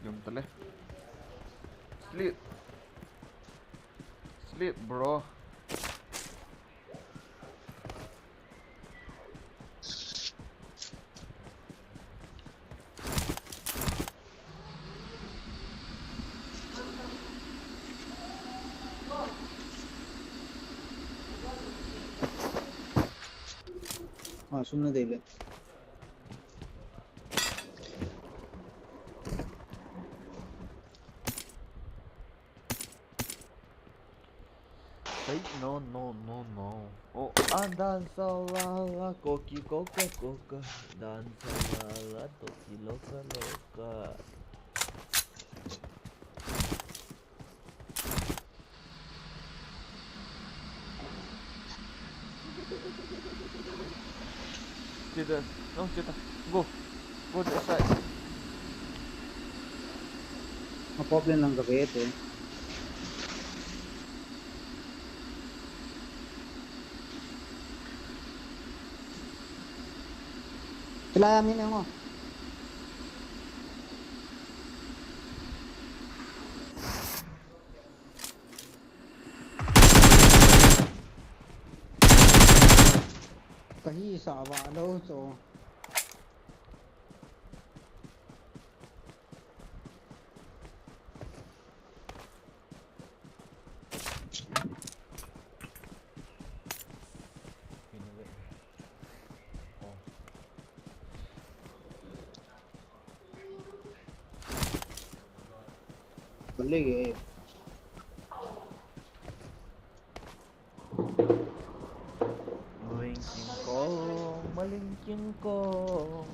Jom tale. Sleep. Sleep, bro. Ah, sum na dei le. Hey, no, no, no, no. Oh, ah, dansa la la, koki koka koka. Dansa la la, toki loka loka. Chita, no, chita. Go. Go that side. A pop len lang ka ve te. Pila ya min ngo. Kahi sa va lo cho. Balik eh. Maling King Kong, Maling King Kong.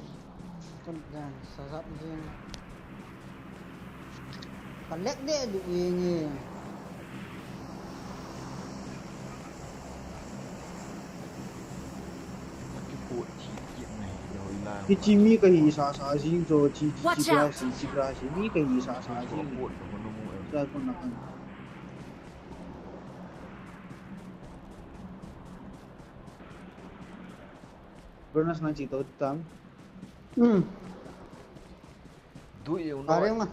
Kan dan, sasap din. Kalek de du ingi. Kichi mi kahi sa sa jing jo chi chi chi bra si chi bra si mi kahi sa sa jing. Sa ko na kan. Bonus nang chi to tam. Hmm. Du ye un. Are ma.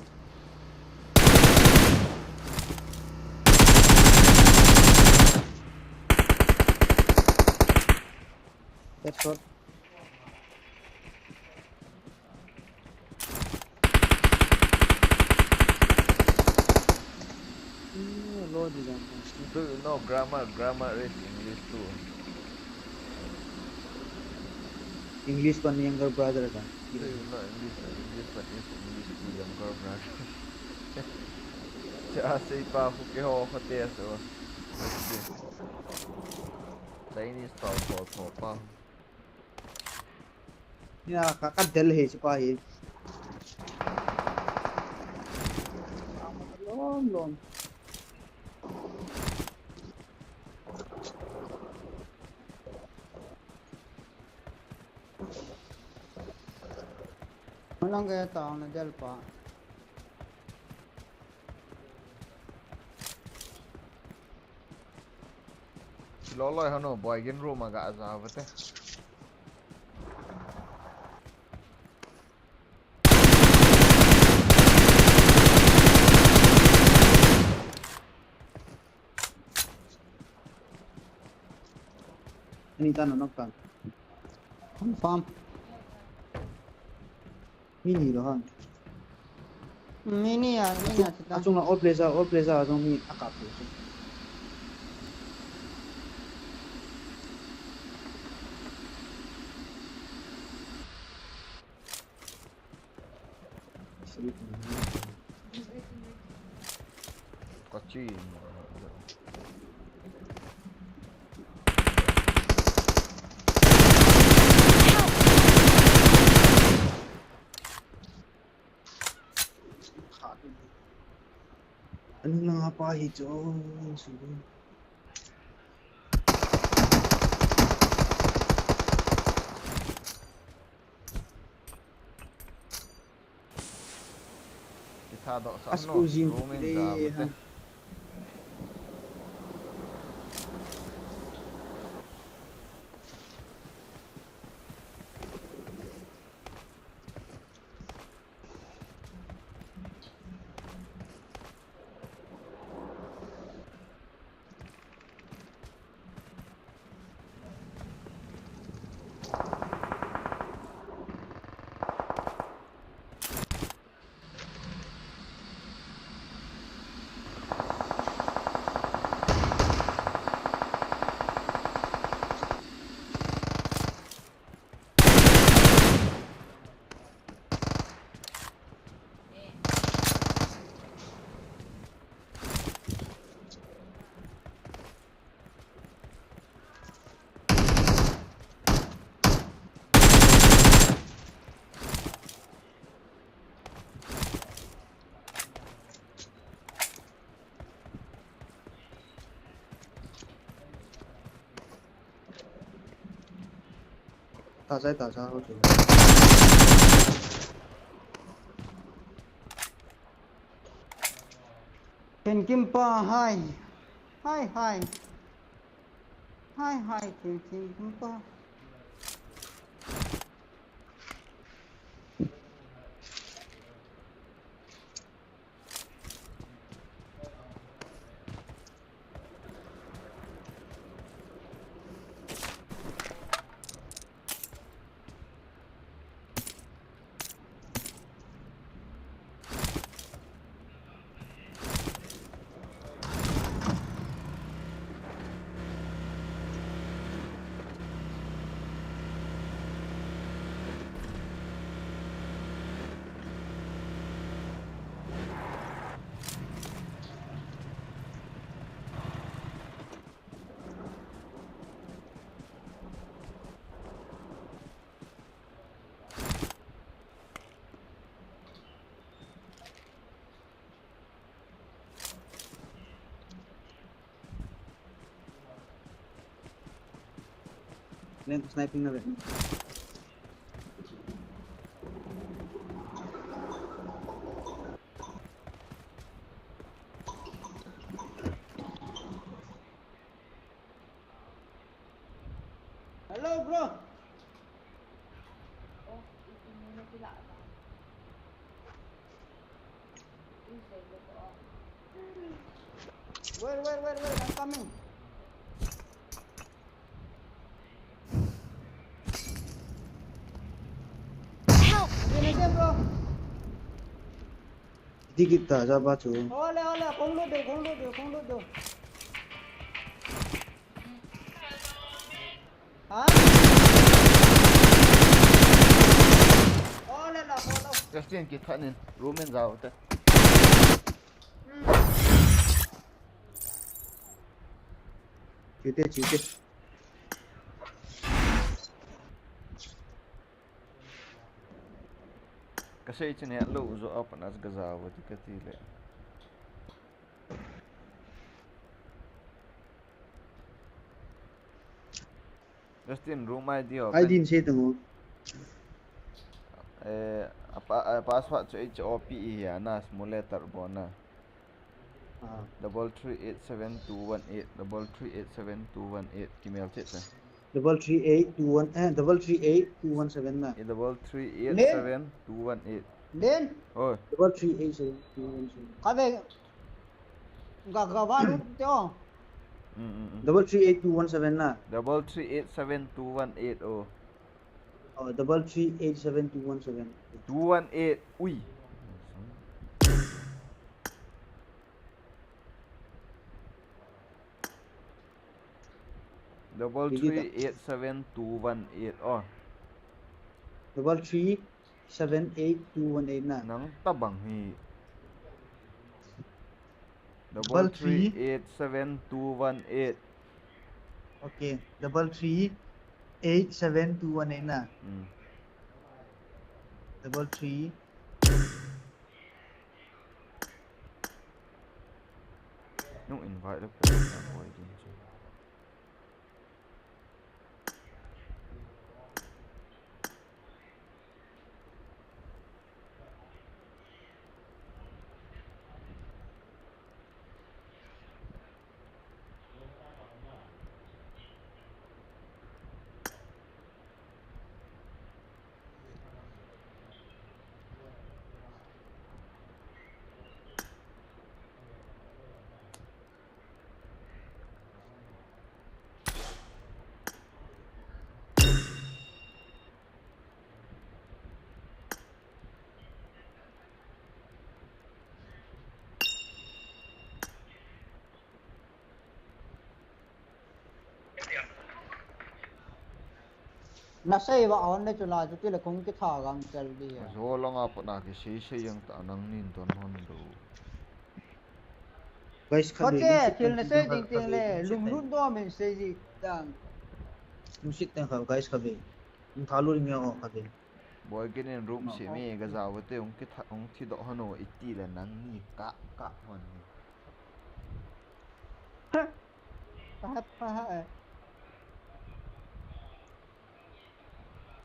Headshot. Do you know grammar? Grammar is English too. English pan younger brother ka. Do you know English? English pan is English too, younger brother. Cha sei pa hu ke ho khote so. Chinese tho tho tho pa. Ya, ka, ka del he si pa he. Lom, lom. Malang kaya tao na del pa. Loloi hano boy gin room aga aja vate. Ani ta na nok ta. Confirm. Mini lo han. Mini ya, mini ya. Achung la all player, all player achung mi akap tu. Kachi. Anu lang apa hi chu. Kitha doh sa no, room in da bute. Sa sai ta sa ho chu. Ken Kimpa, hi. Hi, hi. Hi, hi, Ken, Ken Kimpa. Leng ko sniping na ve. Hello, bro. Wait, wait, wait, wait, I'm coming. Help! Again, again, bro. Dikit ta, ja ba chu. Ole, ole, kong lut de, kong lut de, kong lut de. Ha? Ole la, ole. Justin, kit khat nin, room in jao te. Hmm. Chute, chute. Kasei chin he lo jo apan as gaja vati kati le. Justin, room I D ho. I D in sei tu. Eh, a pa-, a password chu H O P E hi a na, small letter bo na. Ah. Double three eight seven two one eight, double three eight seven two one eight, kimel chet sa. Double three eight two one, eh, double three eight two one seven na. Eh, double three eight seven two one eight. Len? Oh. Double three eight seven two one seven. Ka ve, ga, ga, va, lu, te, oh. Mm, mm, mm. Double three eight two one seven na. Double three eight seven two one eight, oh. Oh, double three eight seven two one seven. Two one eight, ui. Double three eight seven two one eight, oh. Double three seven eight two one eight na. Nang tabang hi. Double three eight seven two one eight. Okay, double three eight seven two one eight na. Hmm. Double three. Nung invite le pe na boy din chu. Nasei va hon le chula chuti le kong kitha gang chal di. Zo long a pat na kisei sei jeng ta nangnin don hon do. Guys, kha be, thil nasei ding ding le, lunglut dom in sei ji tang. Lungset tang kha, guys, kha be. Lungtha lut ding o kha be. Boy, kinin room simi, gaja vate, hung kitha, hung thi doh hon o, iti le nangni, ka, ka hon ni. Pha, pha, eh.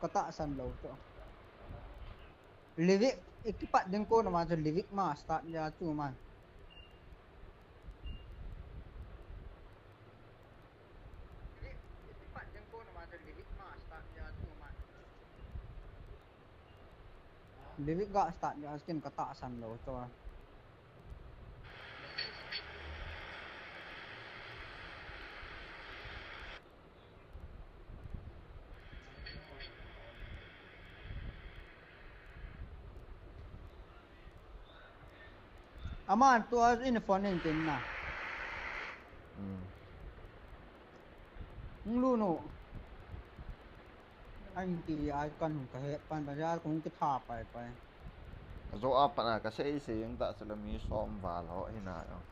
Katahsan lou chu. Livik, ikipat ding kona ma chu Livik ma start dia chu man. Livik ga start dia skin katahsan lou chu. Aman tua in phone in tin na. Hmm. Hung lut nu. Anti ai kan hung kahe pan bazar kong kitha pai pai. Ajo a pat a kasei sei jeng ta sela mi som val ho hina jong.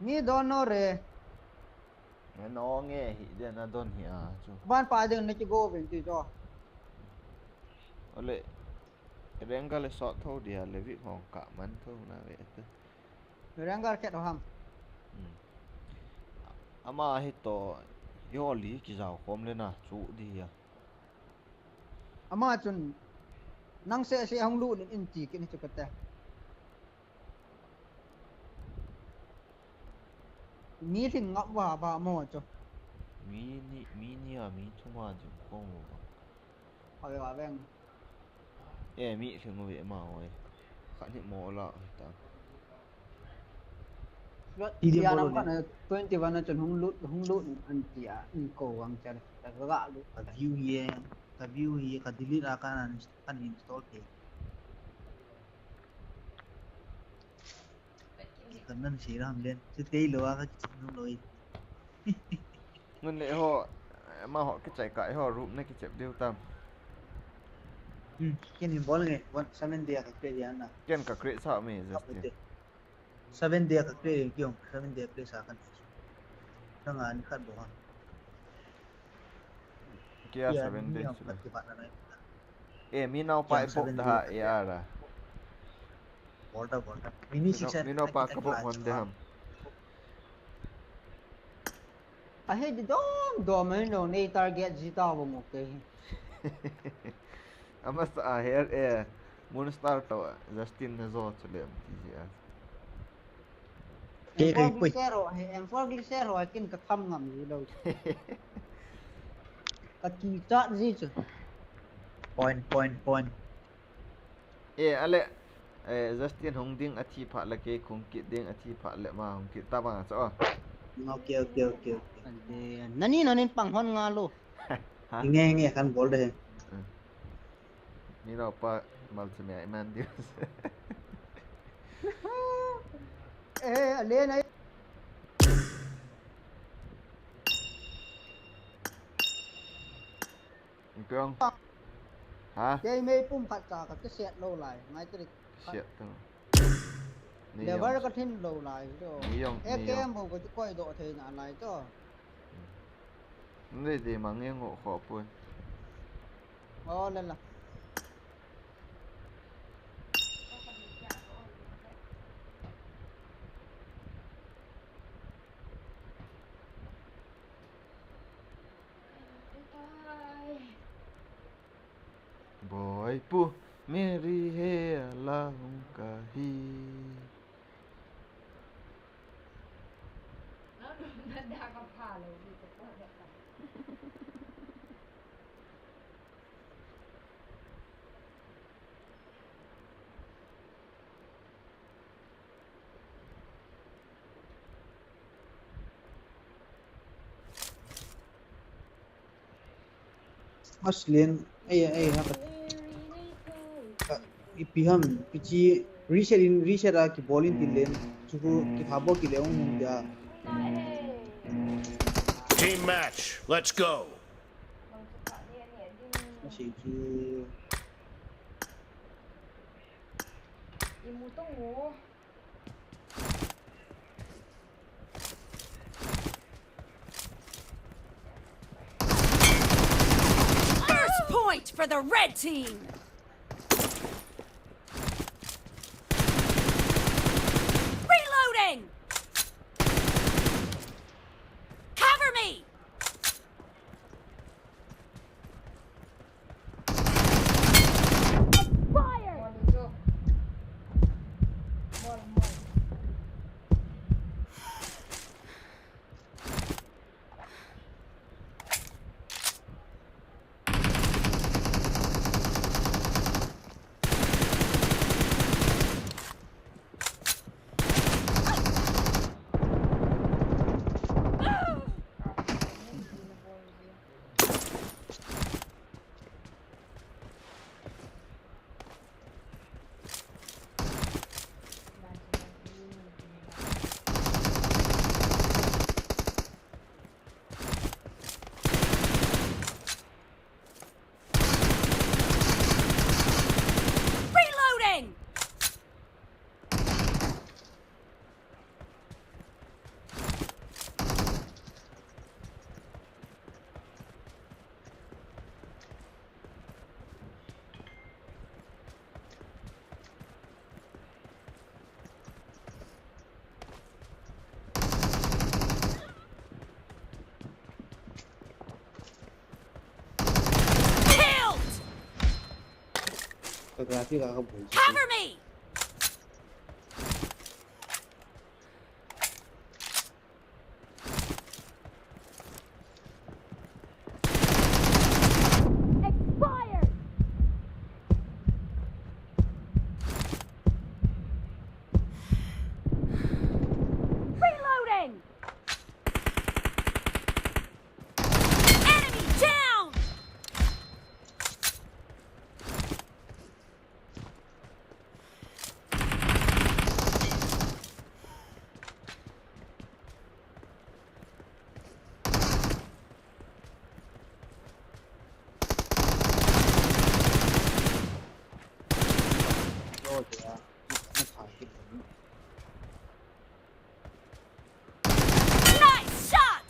Mi don no re. Nge no nge hi de na don hi a chu. Ban pa ding na kigo vin ti jo. Ole. Rengar le sot tho dia Livik hong ka man tho na ve te. Rengar khet ham. Hmm. Ama hi to yoli kijao khom le na chu di ya. Ama chun nang se se hung lut in ti kin chu kate. Mi lhin ngap va ba mo chu. Mi ni, mi ni a mi thum a jing khong lo. Ave va veng. E, mi lhin uve ma oi. Khat ni mo la ta. Ti dia bolo ne. Twenty one a chun hung lut, hung lut an ti a, in ko wang cha. Ta ga lut. Ka view ye, ka view ye, ka delete a ka an, an install ke. Kan nan sei ram len. Chu tei lo a ka chin lo i. Ngun le ho, ma ho kichai ka ho room na kichep diu tam. Hmm, ken hin bol nge, one seven day ka create ya na. Ken ka create sa me just. Seven day ka create ki ong, seven day create sa kan. Nang an khat bo ha. Kia seven days le. E, mi nao pa i pop da ha, e ara. Volta, volta. Mini six. Mi nao pa ka pop hon de ham. A he di dom dom mai no nei target ji ta bo mo ke. Amasa a her e. Moonstar to Justin na zo chu lem ti ji a. Ke ke pui. Sero, he, em for glisero, akin ka tham ngam ji lo. Ka ki chat ji chu. Point, point, point. E, ale, e, Justin hung ding a thi pha le ke kung kit ding a thi pha le ma hung kit ta ba cha. Okay, okay, okay, okay. Nani nanin pang hon nga lo. Ha? Nge, nge, kan bol de. Hmm. Ni lo pa mal se me ai man Dios. Eh, ale na. Kong. Ha? Kei mei pum khat cha ka kisiat lo lai, ngai trik. Siat tang. Lever ka thin lo lai to. Ni jong, ni jong. A K M ho ka chu koi doh thei na lai to. Ni de mang nge ngo kho pun. Oh, la la. Boy pu Mary he la hung kahi. Aslen, ai, ai, ha, ka, ka, ipi ham, ipi chi, reset in, reset a kibol in tin len, chuku, kitha bol kile ung hung dia. Team match, let's go. Asi chu. First point for the red team. Reloading. Cover me. Traffic a ka bol. Cover me! Expired! Reloading! Enemy down! Nice shot!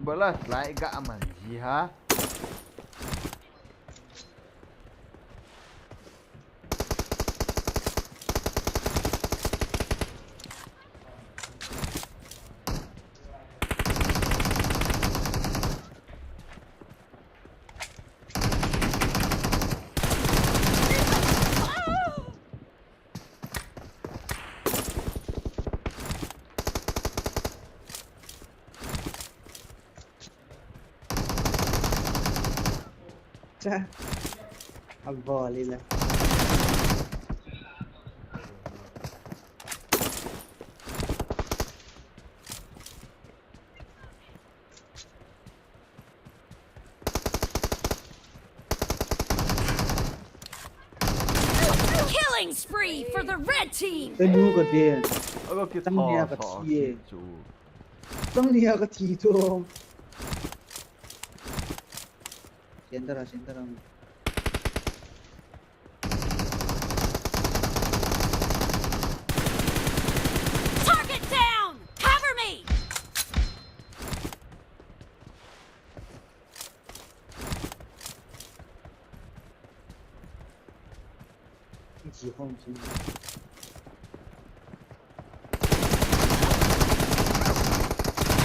Bala slide ga aman ji ha. Cha. Abol ila. Killing spree for the red team. Tanu ka de. Alo ki Tang nia tha ka sa thi e. Ki chu. Tang nia ka thi chu. Center a, center a. Target down! Cover me!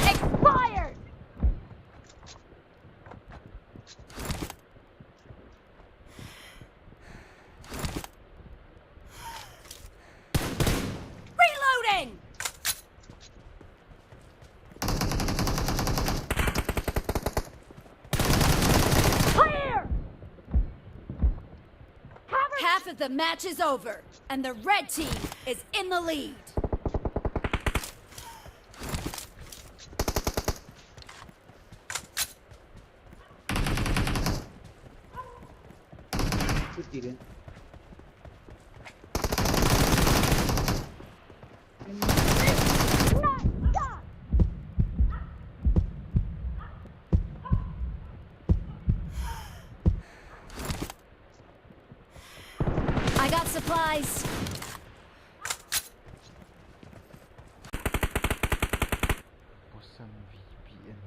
Expired! Reloading! Clear! Half of the match is over, and the red team is in the lead. I got supplies. Pasang V P N.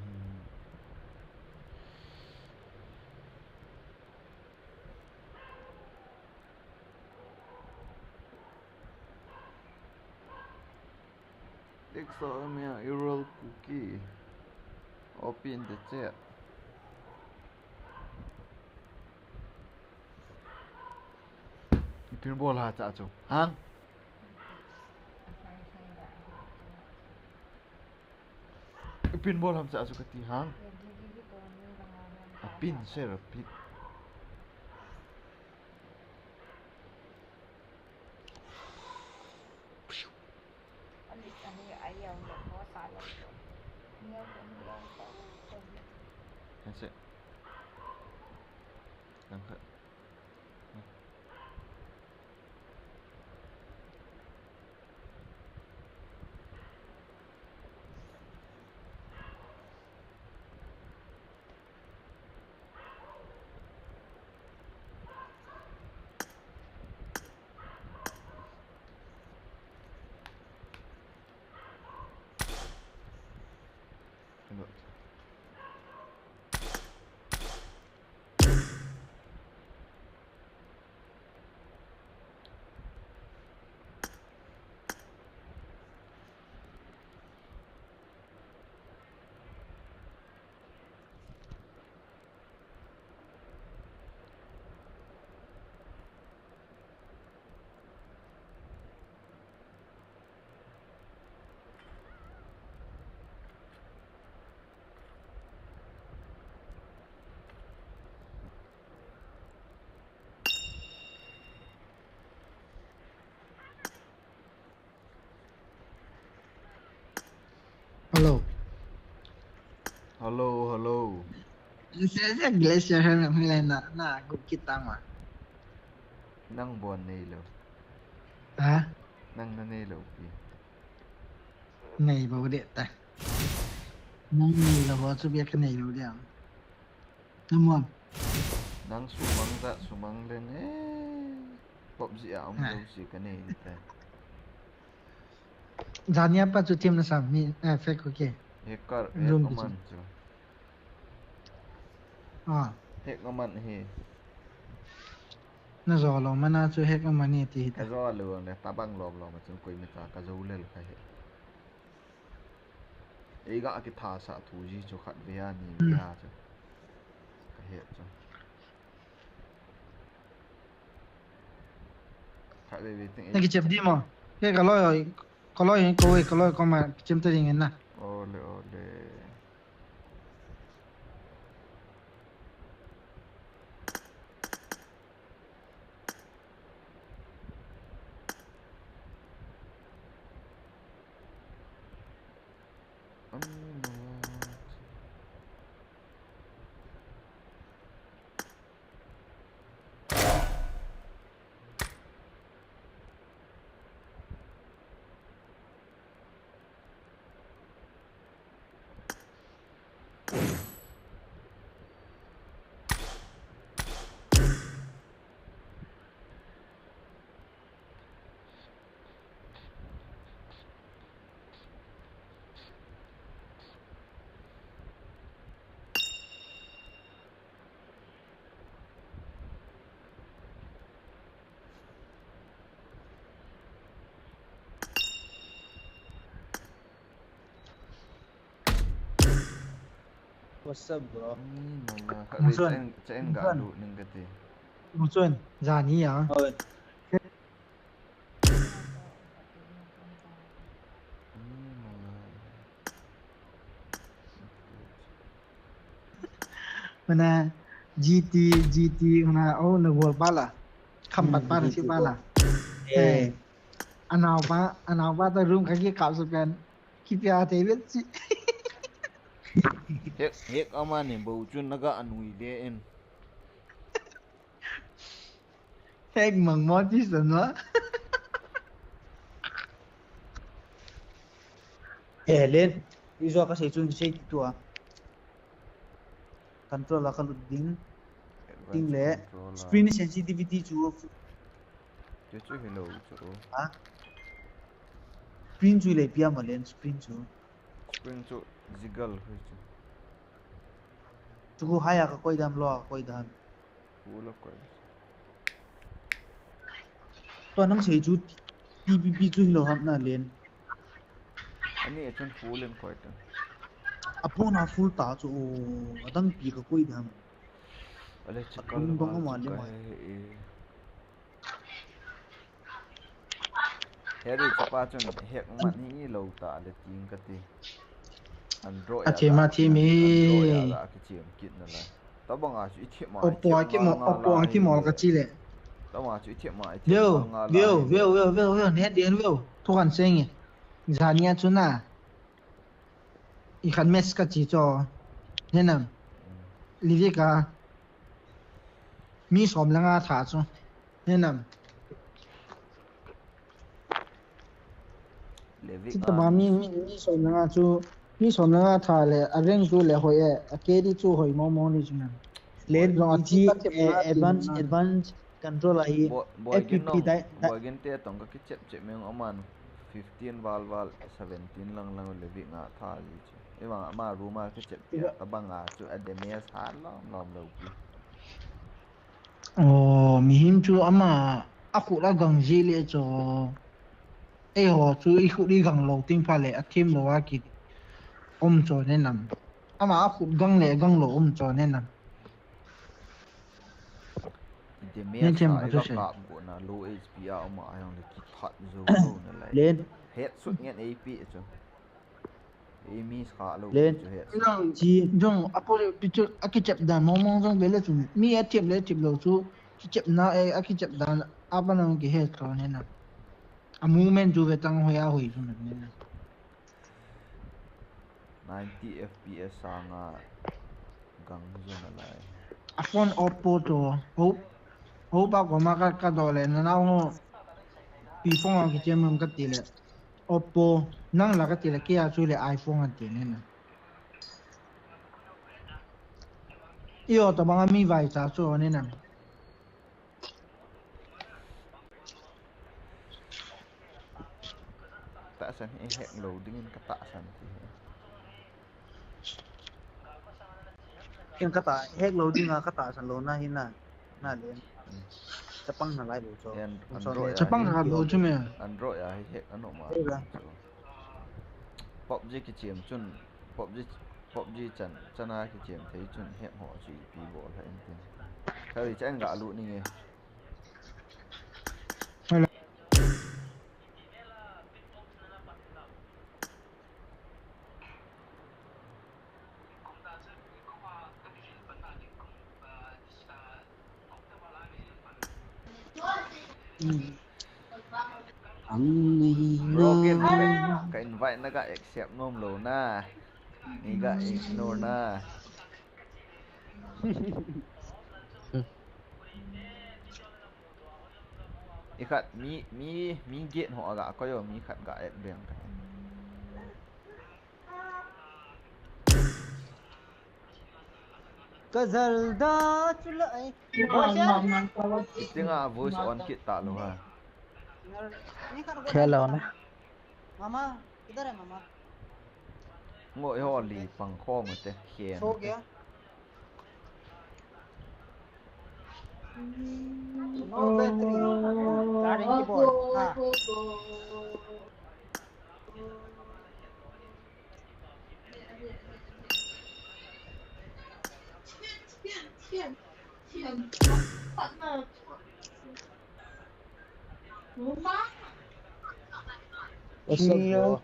Exo mia Ural Kuki. Open the chat. Ipin bol ha cha chu. Hang. Ipin bol ham cha chu kati hang. Apin se rapit. That's it. Langkhat. Hello. Hello, hello. Glacier hel na hel na na gu kita ma. Nang bon nei lo. Ha? Nang na nei lo pi. Nei bo de ta. Nang nei lo ho chu bia ka nei lo de. Namuam. Nang sumang da sumang len e. Pop ji a um lo si ka nei ta. Jania pa chu team na sam mi eh fake okay. Hacker, hacker man chu. Ah. Hacker man hi. Na zo lo mana chu hacker man ni ti hi ta. Ka zo lo le tabang lom lom chu koi mi ta ka zo lel ka hi. Ei ga ki tha sa thu ji chu khat ve a ni ve a chu. Ka he chu. Khat ve ve ting. Na ki chep di mo. Ke ka loi, ka loi, ka loi, ka loi, ka ma chep ta ding na. Ole, ole. What's up, bro? Mala, khat ve chen chen ga lu ning ka ti. Muchun, jani ya. Oi. Mana G T, G T, mana oh na gol bala. Khampat bala si bala. Eh. Anau ba, anau ba ta room ka ki kap su pen. Ki pia te vet si. Hek, hek ama ni bo chun naga anui le in. Hek mang mo ti san wa. Eh, len. Izo ka sei chun sei ti tua. Control a ka lut ding. Ting le. Sprint sensitivity chu. Te chu hi lo chu. Ha? Sprint chu le pia ma len sprint chu. Sprint chu zigal hui chu. Chu ko haya ka koi dam lo ka koi dam. Full of course. Tua nang sei chu T P P chu hilo ham na len. Ani a chun full in koi ta. A pon a full ta chu o adang pi ka koi dam. Ale chakal ba ka he e. Heri chapa chun hek man hi lo ta le ting ka ti. Android A thema themi. Android a ki chem kit na la. Tabanga chu i thema. Oppo a ki mo, Oppo a ki mo ka chi le. Tabanga chu i thema i thema. Veo, veo, veo, veo, veo, veo, ne den veo. Thu kan seng e. Jania chu na. I khan mes ka chi cho. He nam. Livika. Mi som le nga tha chu. He nam. Chita ba mi mi mi som le nga chu mi som le nga tha le a rank chu le hoi e a K D chu hoi mo mo ni chu nam. Len long a chi advance advance control a hi. F P P dai. Boigin te tong ka kichep chep meng aman fifteen val val seventeen lang lang le vi nga tha ji chu. Ivang ama room a kichep tabanga chu a damage ha lom lom lo pi. Oh, mihem chu ama a khut a gang ji le cho. Eiho chu i khut i gang lo ting pha le a thim lo a ki um cho ne nam. Ama a khut gang le gang lo um cho ne nam. Damage ha i va kap go na low H P a um a jong le ki that zo zo na lai. Len. Headshot ngen A P chu. Len. Jong, jong, apo le, picture, a kichep dan, mong mong jong vele chu. Mi a chep le, chep lo chu. Kichep na, eh, a kichep dan, apa nang ki he to ne na. A movement chu ve tang hoi a hoi chu ne na. Ninety F P S sanga gang jong alai. A phone Oppo to. Ho, ho pa koma ka, ka do le na nau ho. Pi phone a kichem ka ti le. Oppo nang la ka ti le kia chu le iPhone a ti le na. Iyo to banga mi vai cha chu ne na. Tahsan hi hack lou dingin ka tahsan ti. Ken ka ta hack lou dinga ka tahsan lou na hi na. Na le. Hmm. Chapang na lai lou cho. Yan, Android a. Chapang na lou chu me. Android a hi hack ano ma. Pop G kichem chun, Pop G, Pop G chan, chana kichem thei chun hack ho chu ipi bol ha intin. Thari chan ga lu ni nge. Ang nahina. Bro, ken ka, ka invite na ka accept nom lou na. Ni ka ignore na. I khat mi, mi, mi gate ho aga ko yo, mi khat ga add beng ka. Ka jalda chula ai. Voice ya? Itinga voice on kit ta lou ha. Hello na. Mama, kidhar hai mama? Ngo, i ho li pang kho mo te, khen. So gaya? No battery. Charging keyboard. Ha. What's up, bro?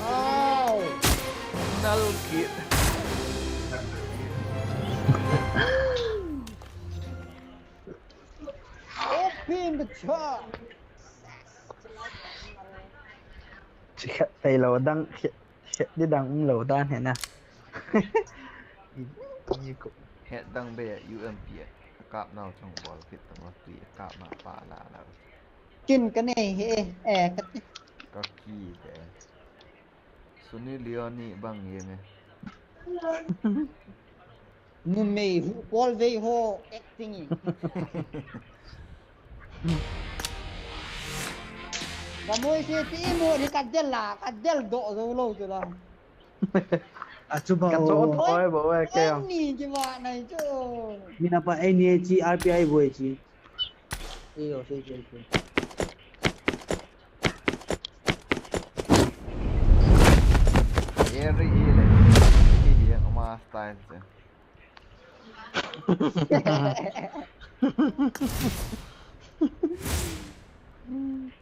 Ow! Nal kit. Open the door. Chi khat thei lou dang, khat, khat di dang um lou dan he na. I, i ko. Het dang be U M P a kap nau chang bol kit tang tui kap ma pa la la. Kin ka nei he, eh, ka ti. Ka ki de. Sunny Leone bang yeng e. Numei hu pol vei ho acting in. Ka moi se ti mo ri ka del la, ka del do zo lo chu la. A chu ba ka o. Chot oi bo we ke. Ni ki wa nai chu. Mina pa ei ni chi R P I bo chi. Iyo, sei, sei, sei. Eri ile. Ile ama style se.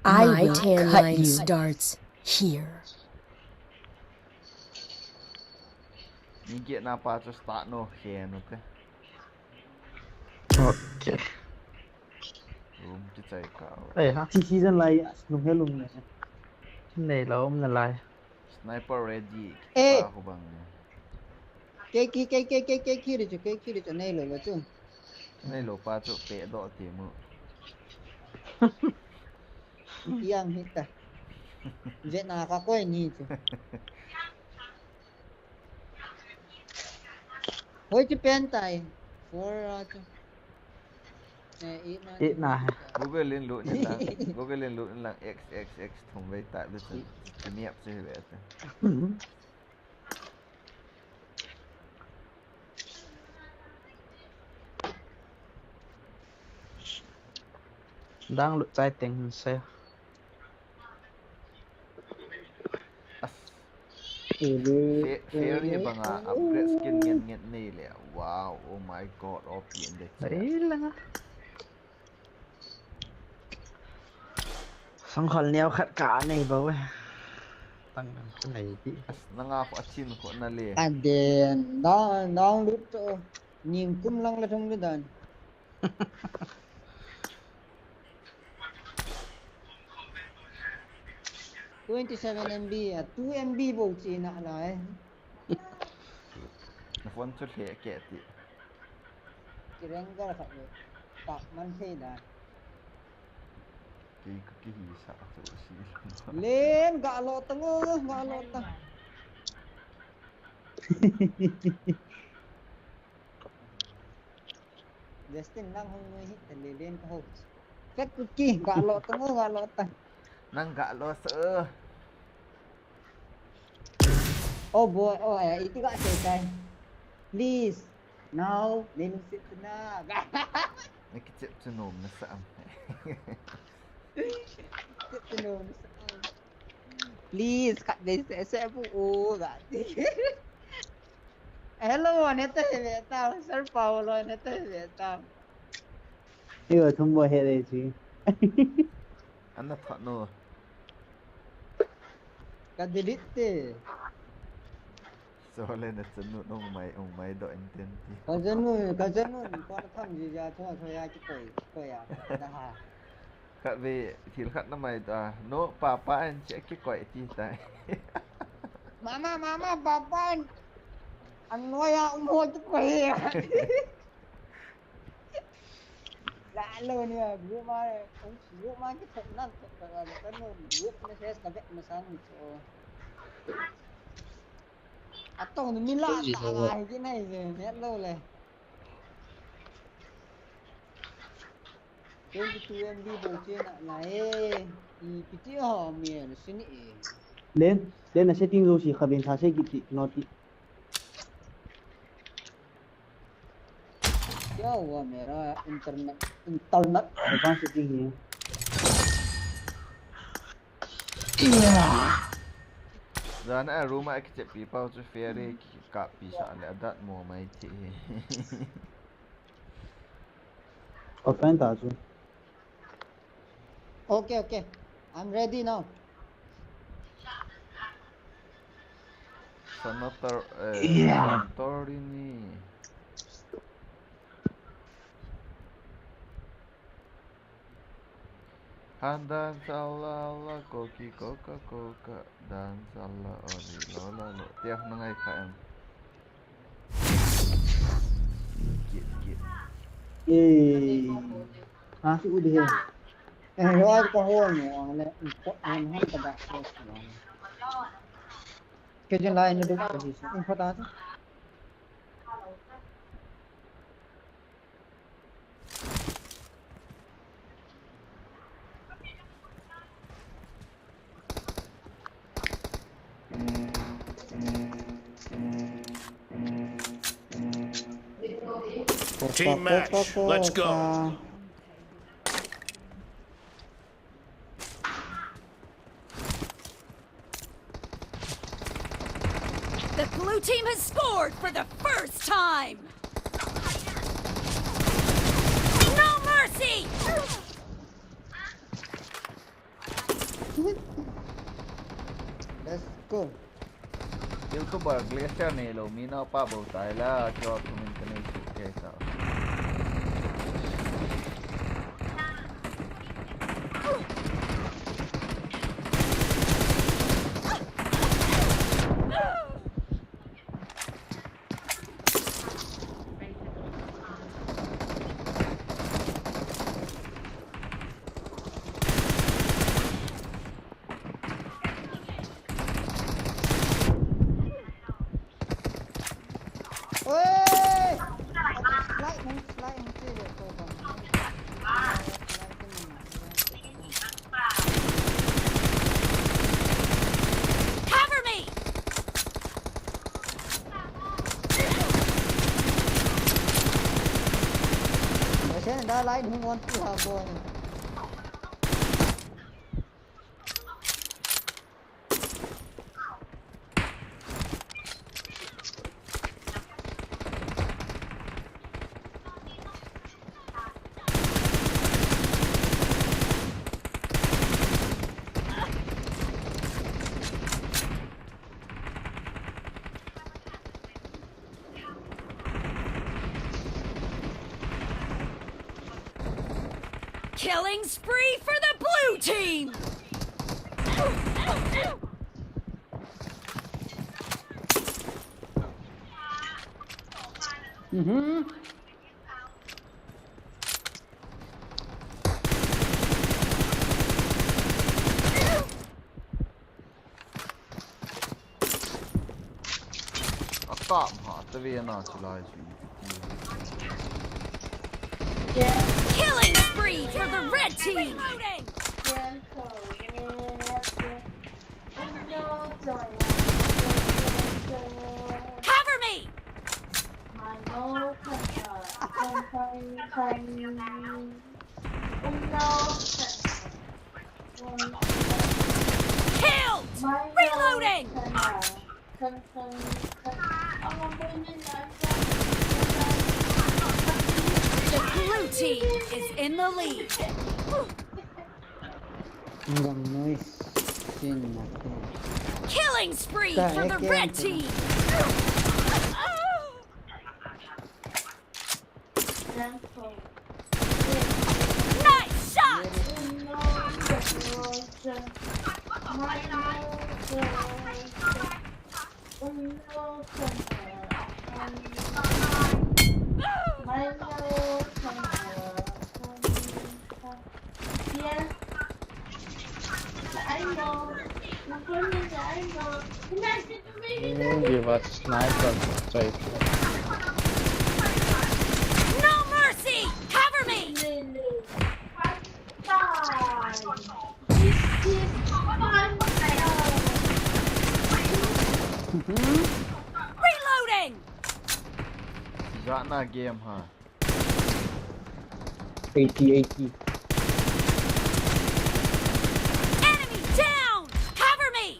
I will cut you. My timeline starts here. Ni get na pa chu start no khe no ke. Okay. Room ti chai ka. Ei ha. Chi season lai, nung he lung ne. Nei lo um na lai. Sniper ready. Eh. Pa ko bang ne. Ke ki, ke, ke, ke, ke ki ri chu, ke ki ri chu, nei lo lo chu. Nei lo pa chu pe do ti mu. Yang hita. Je na ka koi ni chu. Hoi chu pen tai. Four a chu. Eh, eight na. Eight na he. Google in lut in lang. Google in lut in lang X X X thum vei ta lut in. Chi niap chi ve ta. Dang lut chai teng hin se. As. Fe-, Fairy banga upgrade skin ngen ngen nei le. Wow, oh my god, O P in the chat. Ei langa. Sangkhol neo khat ka nei bo e. Tang ka nei ti. As, nanga kho achin kho na le. Aden, dang, dang lut to. Ning kum lang la thung le dan. Twenty seven M B a, two M B bou chena lai. Na phone chu lheh kei ti. Ki reng gar khat le. Tak man thei da. Kei ka kihisah chu si. Len, ga lo ta ngo, ga lo ta. Justin, nang hung nui hi ta le len ka ho. Fek ki, ga lo ta ngo, ga lo ta. Nang ga lo sa. Oh boy, oh, eh, iti ga sa tai. Please, now, len sit na. Na kichep chu nom na sa am. Kichep chu nom na sa am. Please, khat vei seh seh bu u ga. Hello, ne ta he ve ta, Sir Paolo, ne ta he ve ta. Iwa thum bo he le chi. Ana tha no. Ka delete te. So le na chanu no mai, ong mai do intenti. Ka chanu, ka chanu, ko na tham ji ja, tho, tho ya ki koi, koi ya. Da ha. Khat vei, thil khat na mai ta. No, papa an che ki koi ti tai. Mama, mama, papa an. An no ya, um ho ki koi ya. La lo ni, group ma, group ma ki thot nan, thot ka, ka no, group message ka vet ma sang ni so. Atong ni la ta la ki nai je, net lo le. Twenty two M B bou chena lai e. Ipi ti ho mi na sini e. Len, len na setting lo si kha ben tha se ki ti no ti. क्या हुआ मेरा internet, internet? Advance setting hi. Jan a room a kichep pi pau chu fair e, ki kap pi sa le adat mo mai thi hi. Offline ta chu. Okay, okay. I'm ready now. Senator, eh, Santorini. Han dan sala la koki koka koka dan sala ori lola lo. Tiak na ngai kha em. Kit, kit. Ei. Ha? Si u de he. Eh, wa ka ho ni, wa le, ko, an han ka da ko. Ke jin lai ni du ko hi. In pha ta. Team match, let's go. The blue team has scored for the first time. No mercy! Let's go. YouTuber Glacier nei lou, mi nao pa bou tai la, cho thumin ka nei su ke sa. Oi! Slide, slide, slide, slide. Cover me! That line hung on to her boy. Killing spree for the blue team! Mhm. Atap ha, tave na chulai chu. Killing spree for the red team. Cover me. Killed. Reloading. The blue team is in the lead. Ngam noise. Sin na. Killing spree for the red team. Nice shot! Give us sniper. Sorry. No mercy! Cover me! Reloading! Jana game ha. Eighty, eighty. Enemy down! Cover me!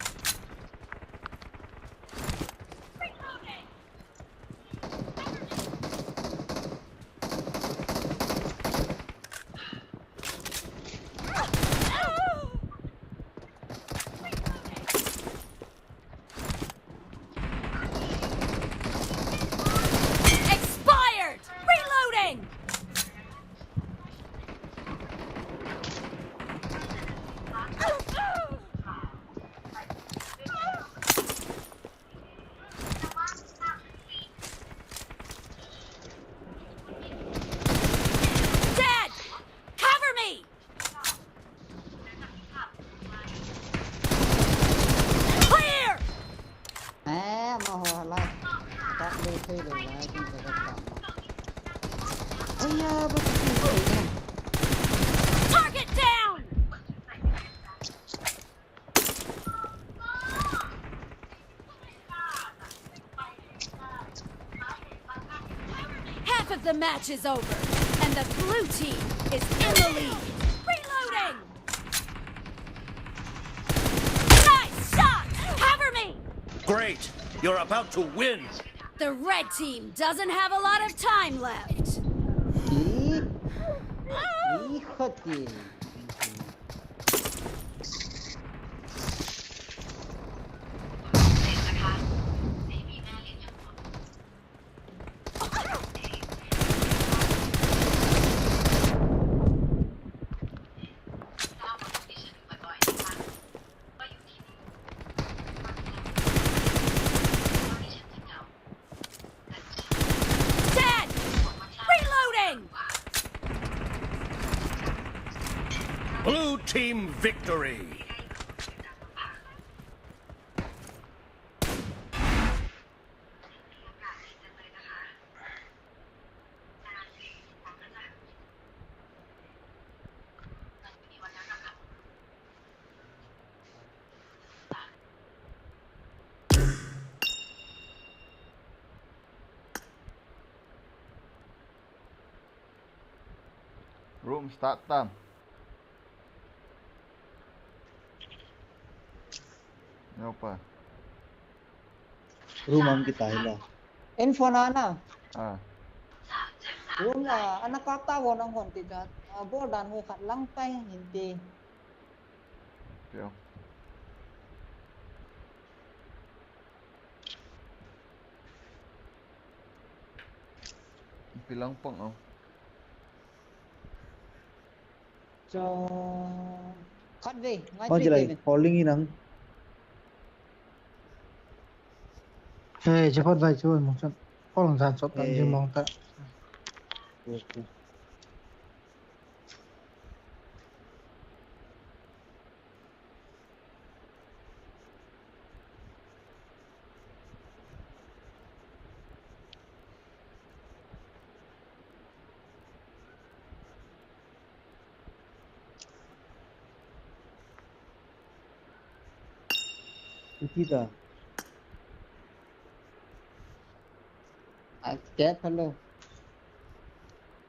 Expired! Reloading! Dead! Cover me! Clear! Eh, amaho lai. Tak le thei le lai, kin ka ka. Aya, ba ka thei le. Target down! Half of the match is over, and the blue team is in the lead. Reloading! Nice shot! Cover me! Great! You're about to win! The red team doesn't have a lot of time left. Ih. Ih, khati. Dead! Reloading! Blue team victory! Room start tam. Yopa. Room am kita hila. Info na na. Ah. Room la, ana kap ta wo nang hon ti cha. Ah, bol dan ho khat lang pai hin ti. Pio. Pilang pang oh. Cho khat ve, ngai. Holding in ang. Hey, chapot vai chu mo chan. Kong lang san sot tan jing mong ta. Ipi ta. A, kei hello.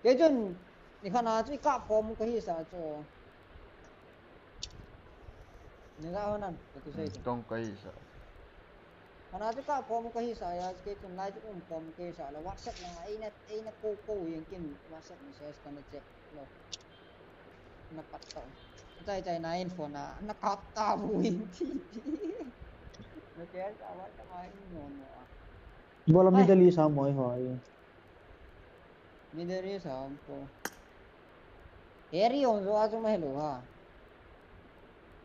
Kei chun, nikhat na chu i kap khom kahi sa chu. Ni la ho nan, ka tu sei chu. Tong kahi sa. Nikhat na chu kap khom kahi sa ya, kei chun lai chu um khom kahi sa la, WhatsApp na, ei na, ei na ko, ko yin kin WhatsApp message kana check lo. Na pat tau. Chai chai na in phone na, na kap ta bu in ti ti. Na kei sa WhatsApp ma in no no a. Bola Middle East ham moi ho ai. Middle East ham ko. Area on jo a chu mai lo ha.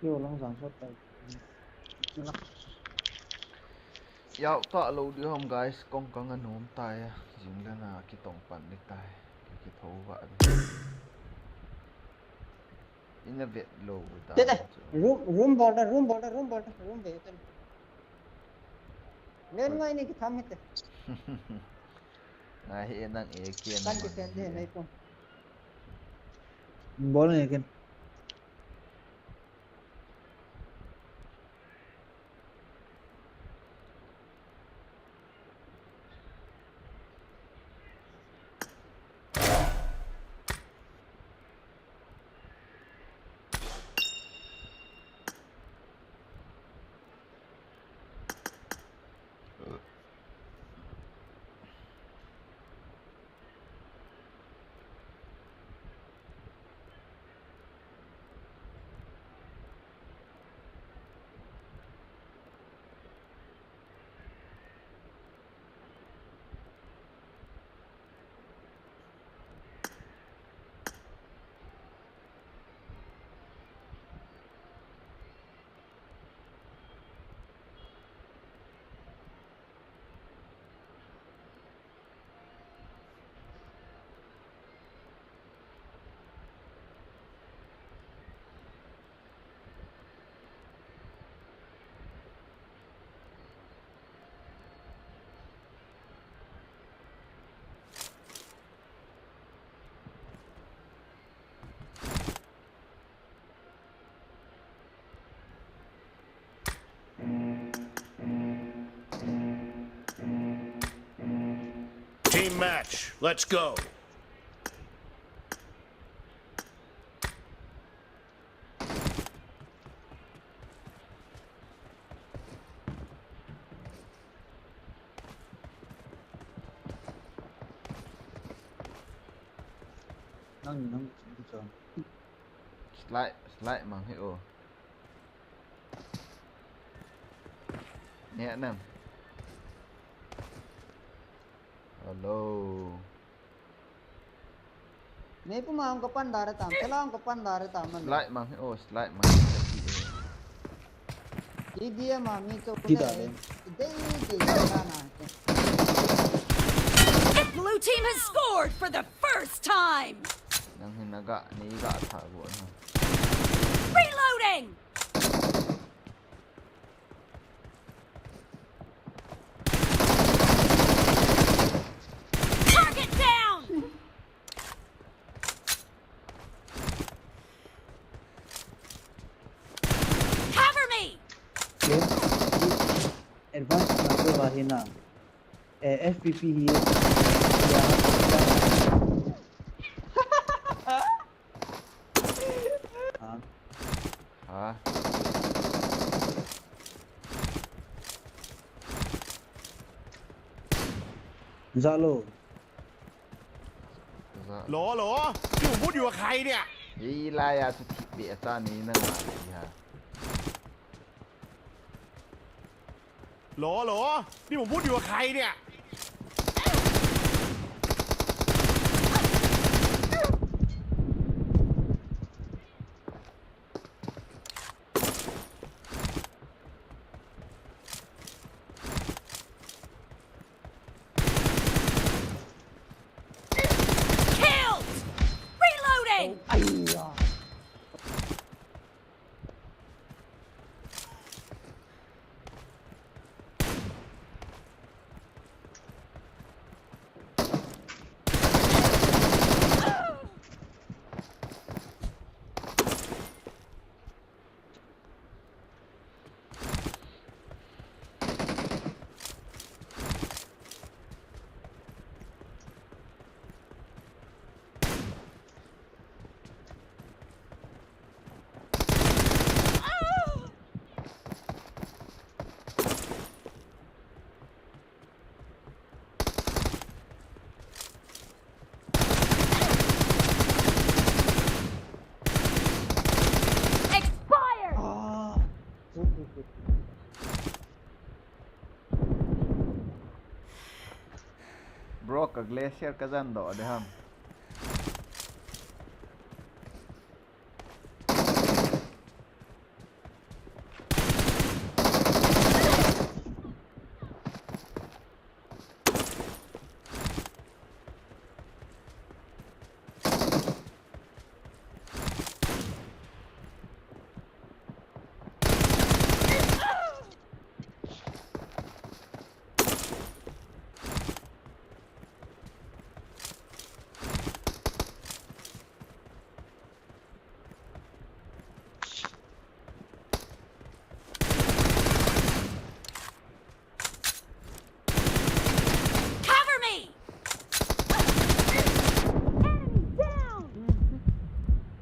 Yo lang sang sot tai. Yau ta lo di ham guys, kong kang anom tai a. Jing le na kitong pan di tai. Ki, kitho va di. Ina vet lo ta. Te te. Room, room bol da, room bol da, room bol da, room ve te. Len ngai ni kitham hite. Ngai hi nang e ke kan na ki ma sen ni de e. Nei ko. Bol ni ken. Team match, let's go. Nang, nang, nang. Slide, slide mang hi o. Nè nang. Hello. Nei puma ang kapan dare tam, sala ang kapan dare tam man. Slide mang hi o, slide mang. Ki dia ma mi to. Ki da le. Dei dei na na. The blue team has scored for the first time. Nang hin naga, nei ga tha go na. Reloading. Target down. Cover me. Advance na ko ba hi na. Eh, F P P hi. Ha. Ha. Zalo. Za- โหล โหล นี่ผมพูดอยู่กับใครเนี่ย Ei, lai a chu thip be a cha ni na nga le ha. โหล โหล นี่ผมพูดอยู่กับใครเนี่ย Hello. Bro, ka glacier ka jan doh de ham. Cover me! Enemy down!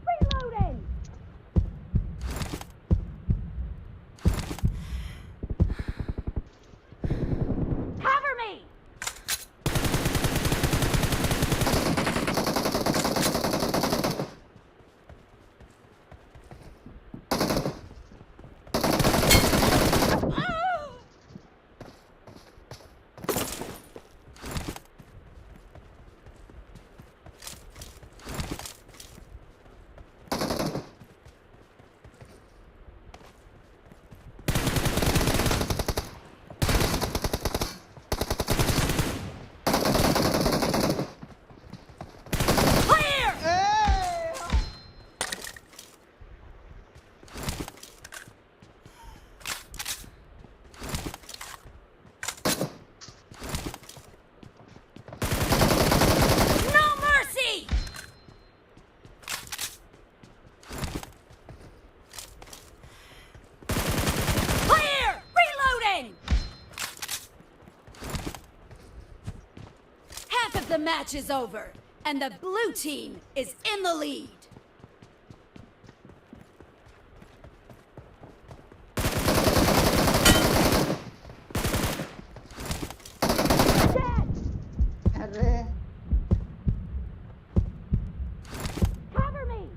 Reloading! Cover me! Clear! No mercy! Clear! Reloading! Half of the match is over, and the blue team is in the lead. Dead! Arre. Cover me!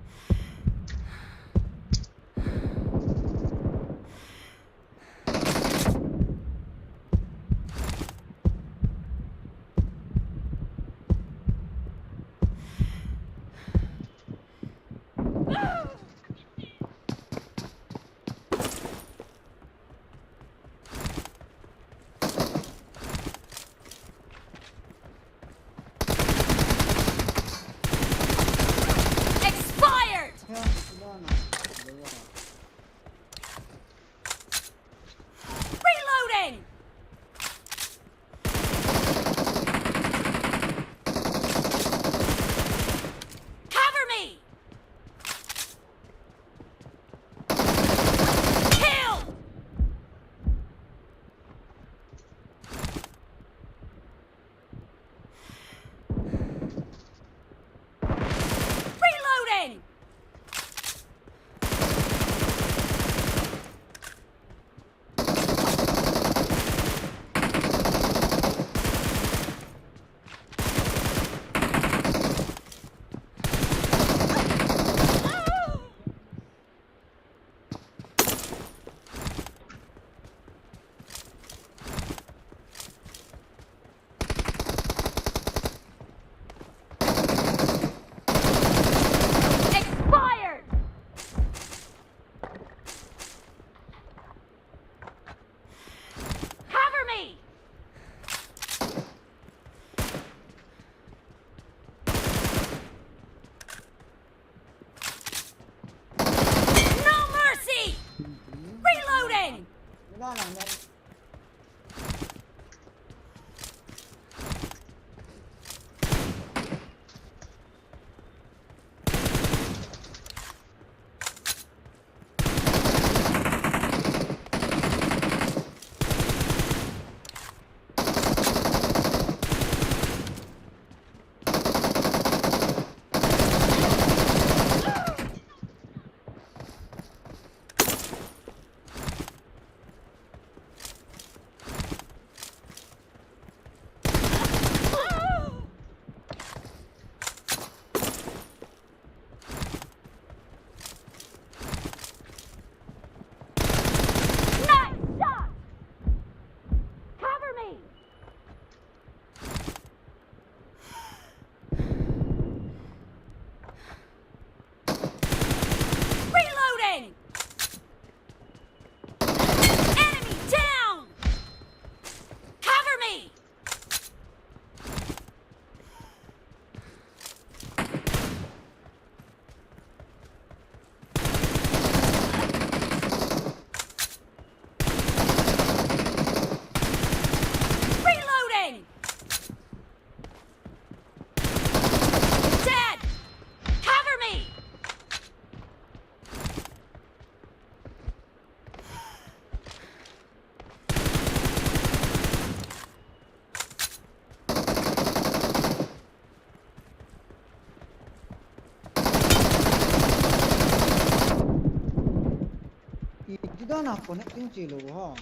na connecting chi lo ha.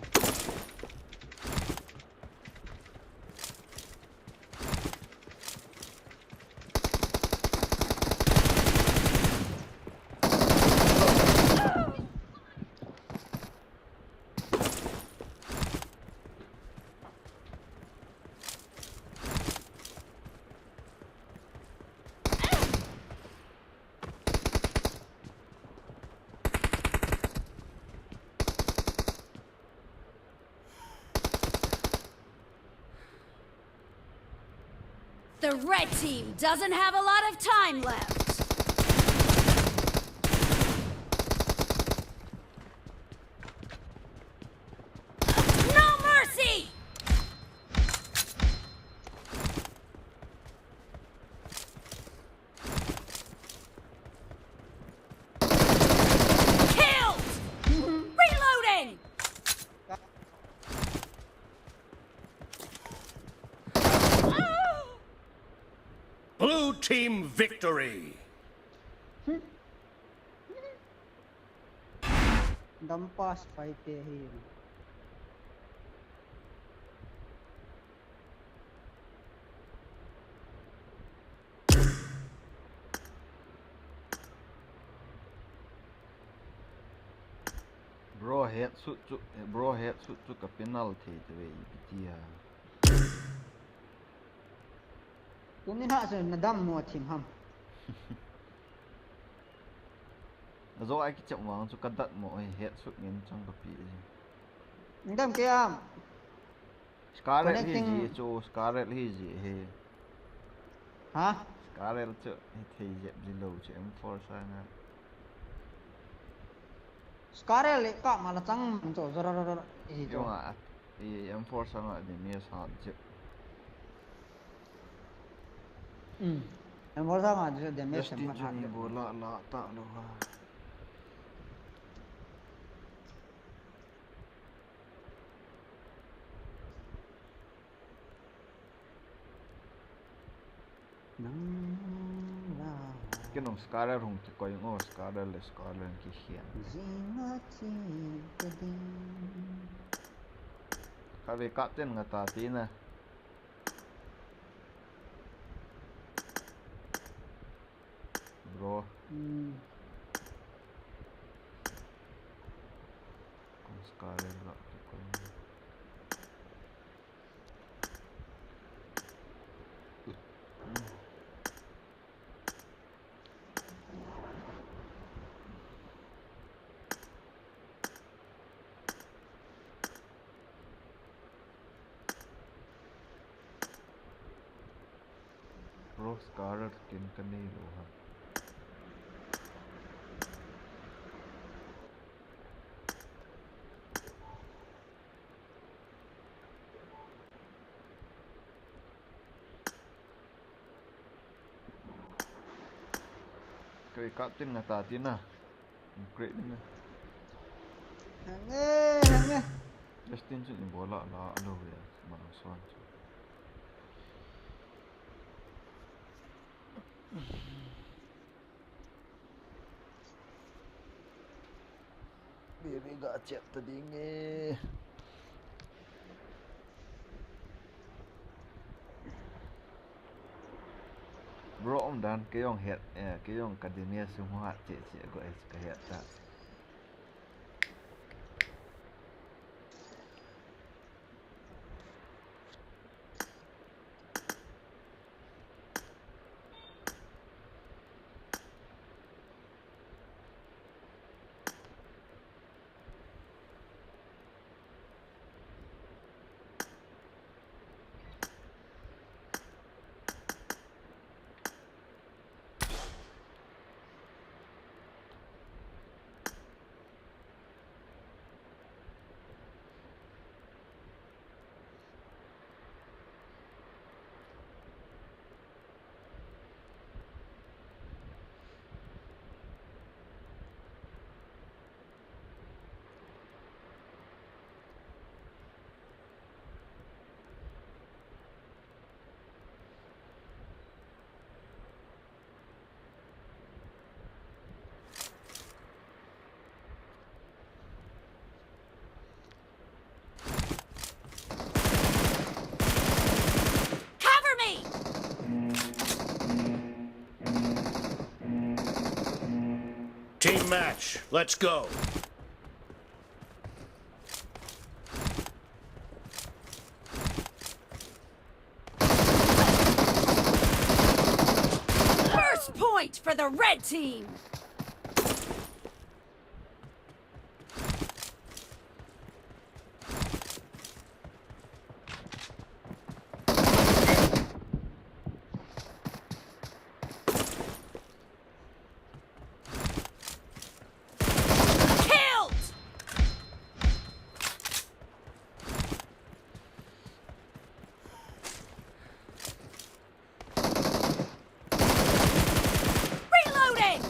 The red team doesn't have a lot of time left. No mercy! Killed! Reloading! Blue team victory! Dam pass five te hi. Bro, headshot chu, bro, headshot chu ka penal thei te ve, ipi ti a. Tuni na chu na dam mo thim ham. Ajo ai kichep vang chu ka dat mo ai, headshot ngin chang ka pi. Dam ke am. Scarlet hi connecting ji chu, Scarlet hi ji hi. Ha? Scarlet chu hi thei jep ji lo chu M four sanga. Scarlet le ka ma la chang mang chu zara ra ra hi chu. Yung a, i M four sanga ni mi sa jep. Hmm. M four sanga ji damage Justin sem ka jun hat. Bola la ta lo ha. Nang la. Kei nung Scarlet hung kikoi ngo, Scarlet le Scarlet kikhen. Jing a chi ka ding. Ka ve captain nga ta ti na. Bro. Hmm. Kung Scarlet la kikoi. Rose Garden kin ka nei lou ham. Kei captain nga ta tina. Great na. Hange, hange. Justin chu ni bola la lo ya. Ma son chu. Baby ga chat ta ding e. Bro, um dan, kei jong het, eh, kei jong ka ding e, sum hat che che ko es ka het ta. Match. Let's go. First point for the red team. Killed! Reloading!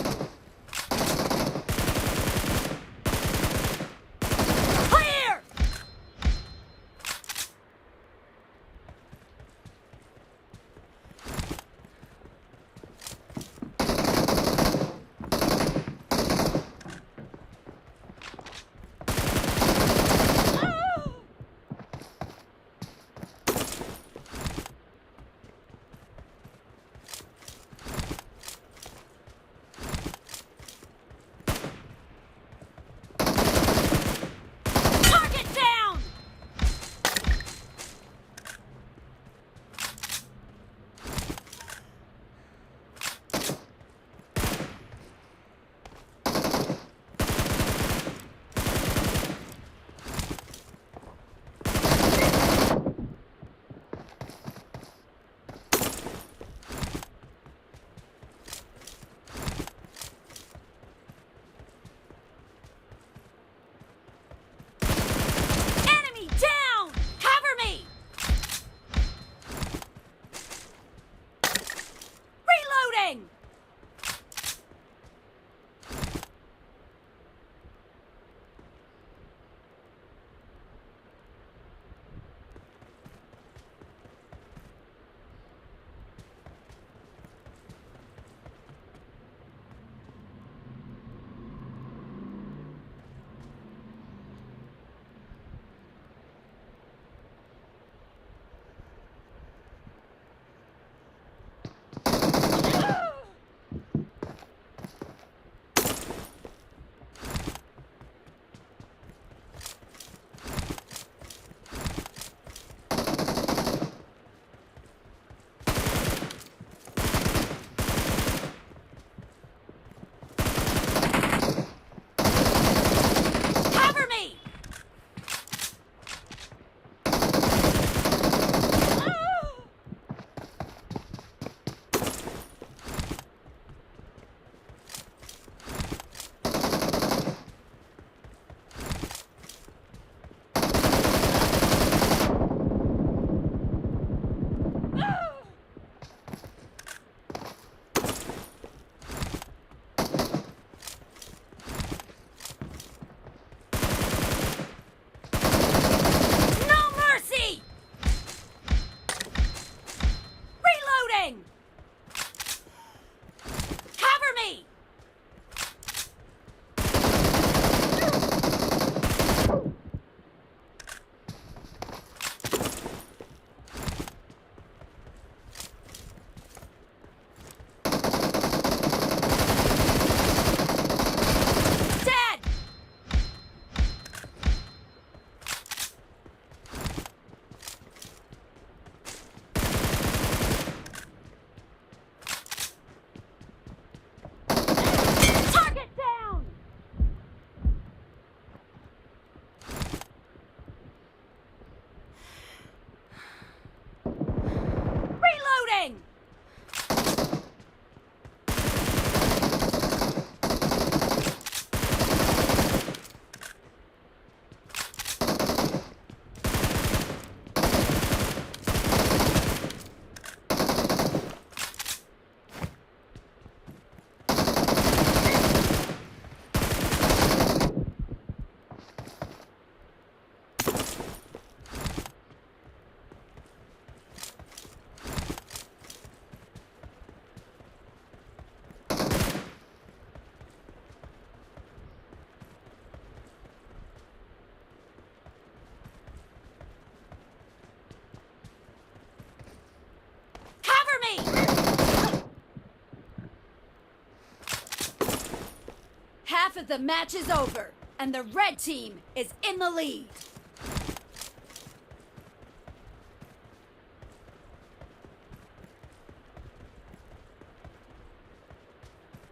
But the match is over, and the red team is in the lead.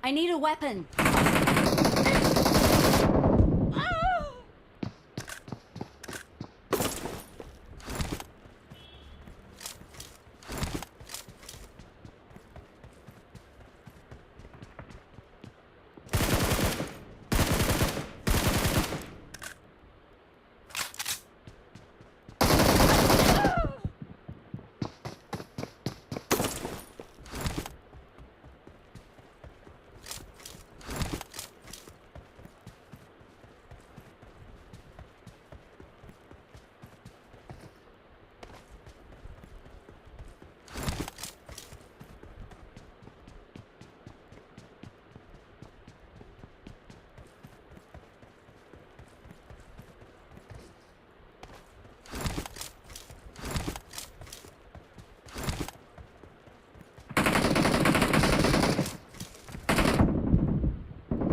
I need a weapon.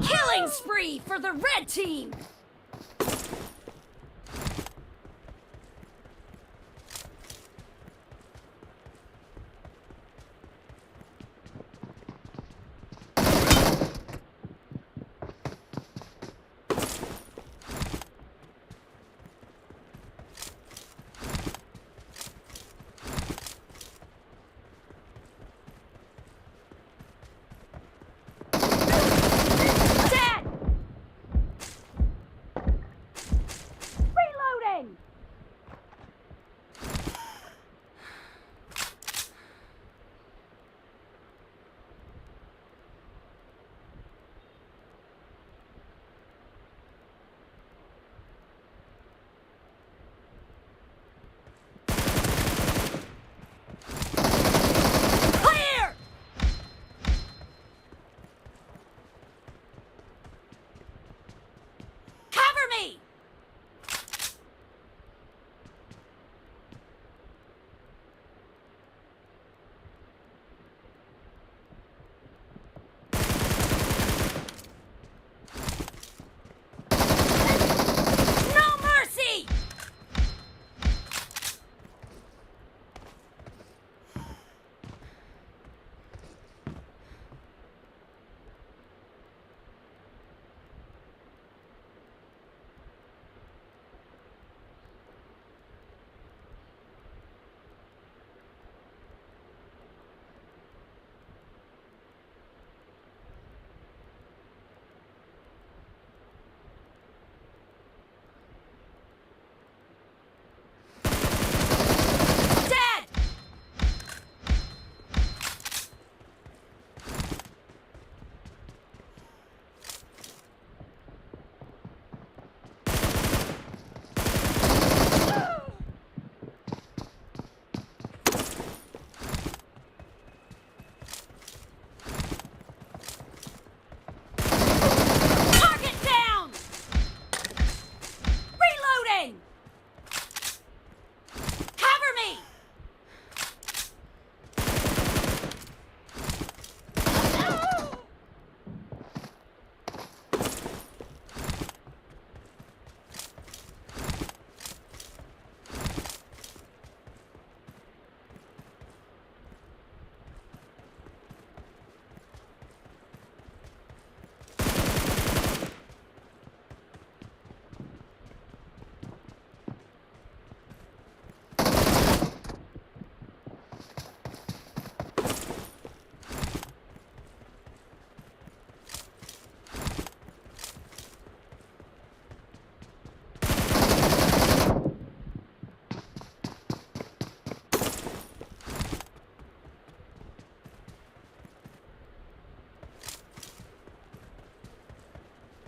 Killing spree for the red team! Dead! Reloading! Clear! Cover me! No mercy! Dead! Target down! Reloading! Cover me!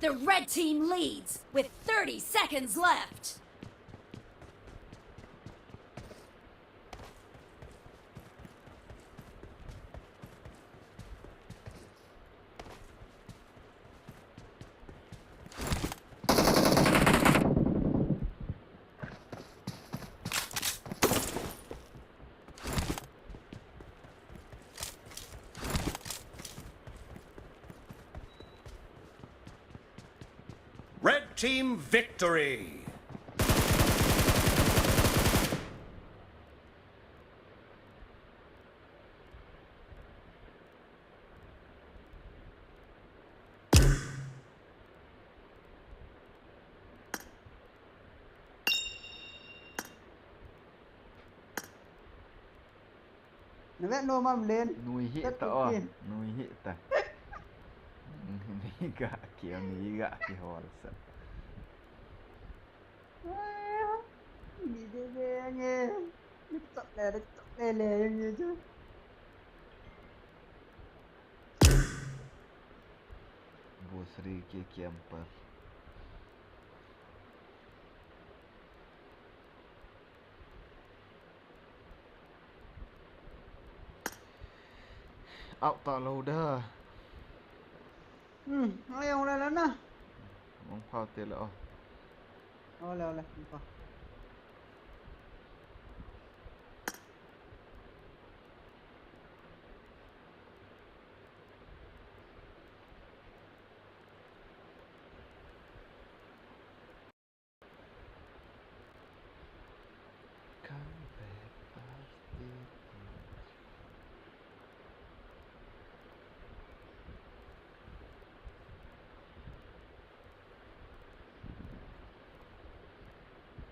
The red team leads with thirty seconds left. Team victory. Na vet nom am len. Nui hi ta o. Nui hi ta. Nui ga ki, nui ga ki hol sa. Ni de de nge. Ni chak le, de chak le le nge chu. Bosri ke camper. Out ta lou da. Hmm, ai ong la la na. Ong phao te la o. Ole, ole, ong phao.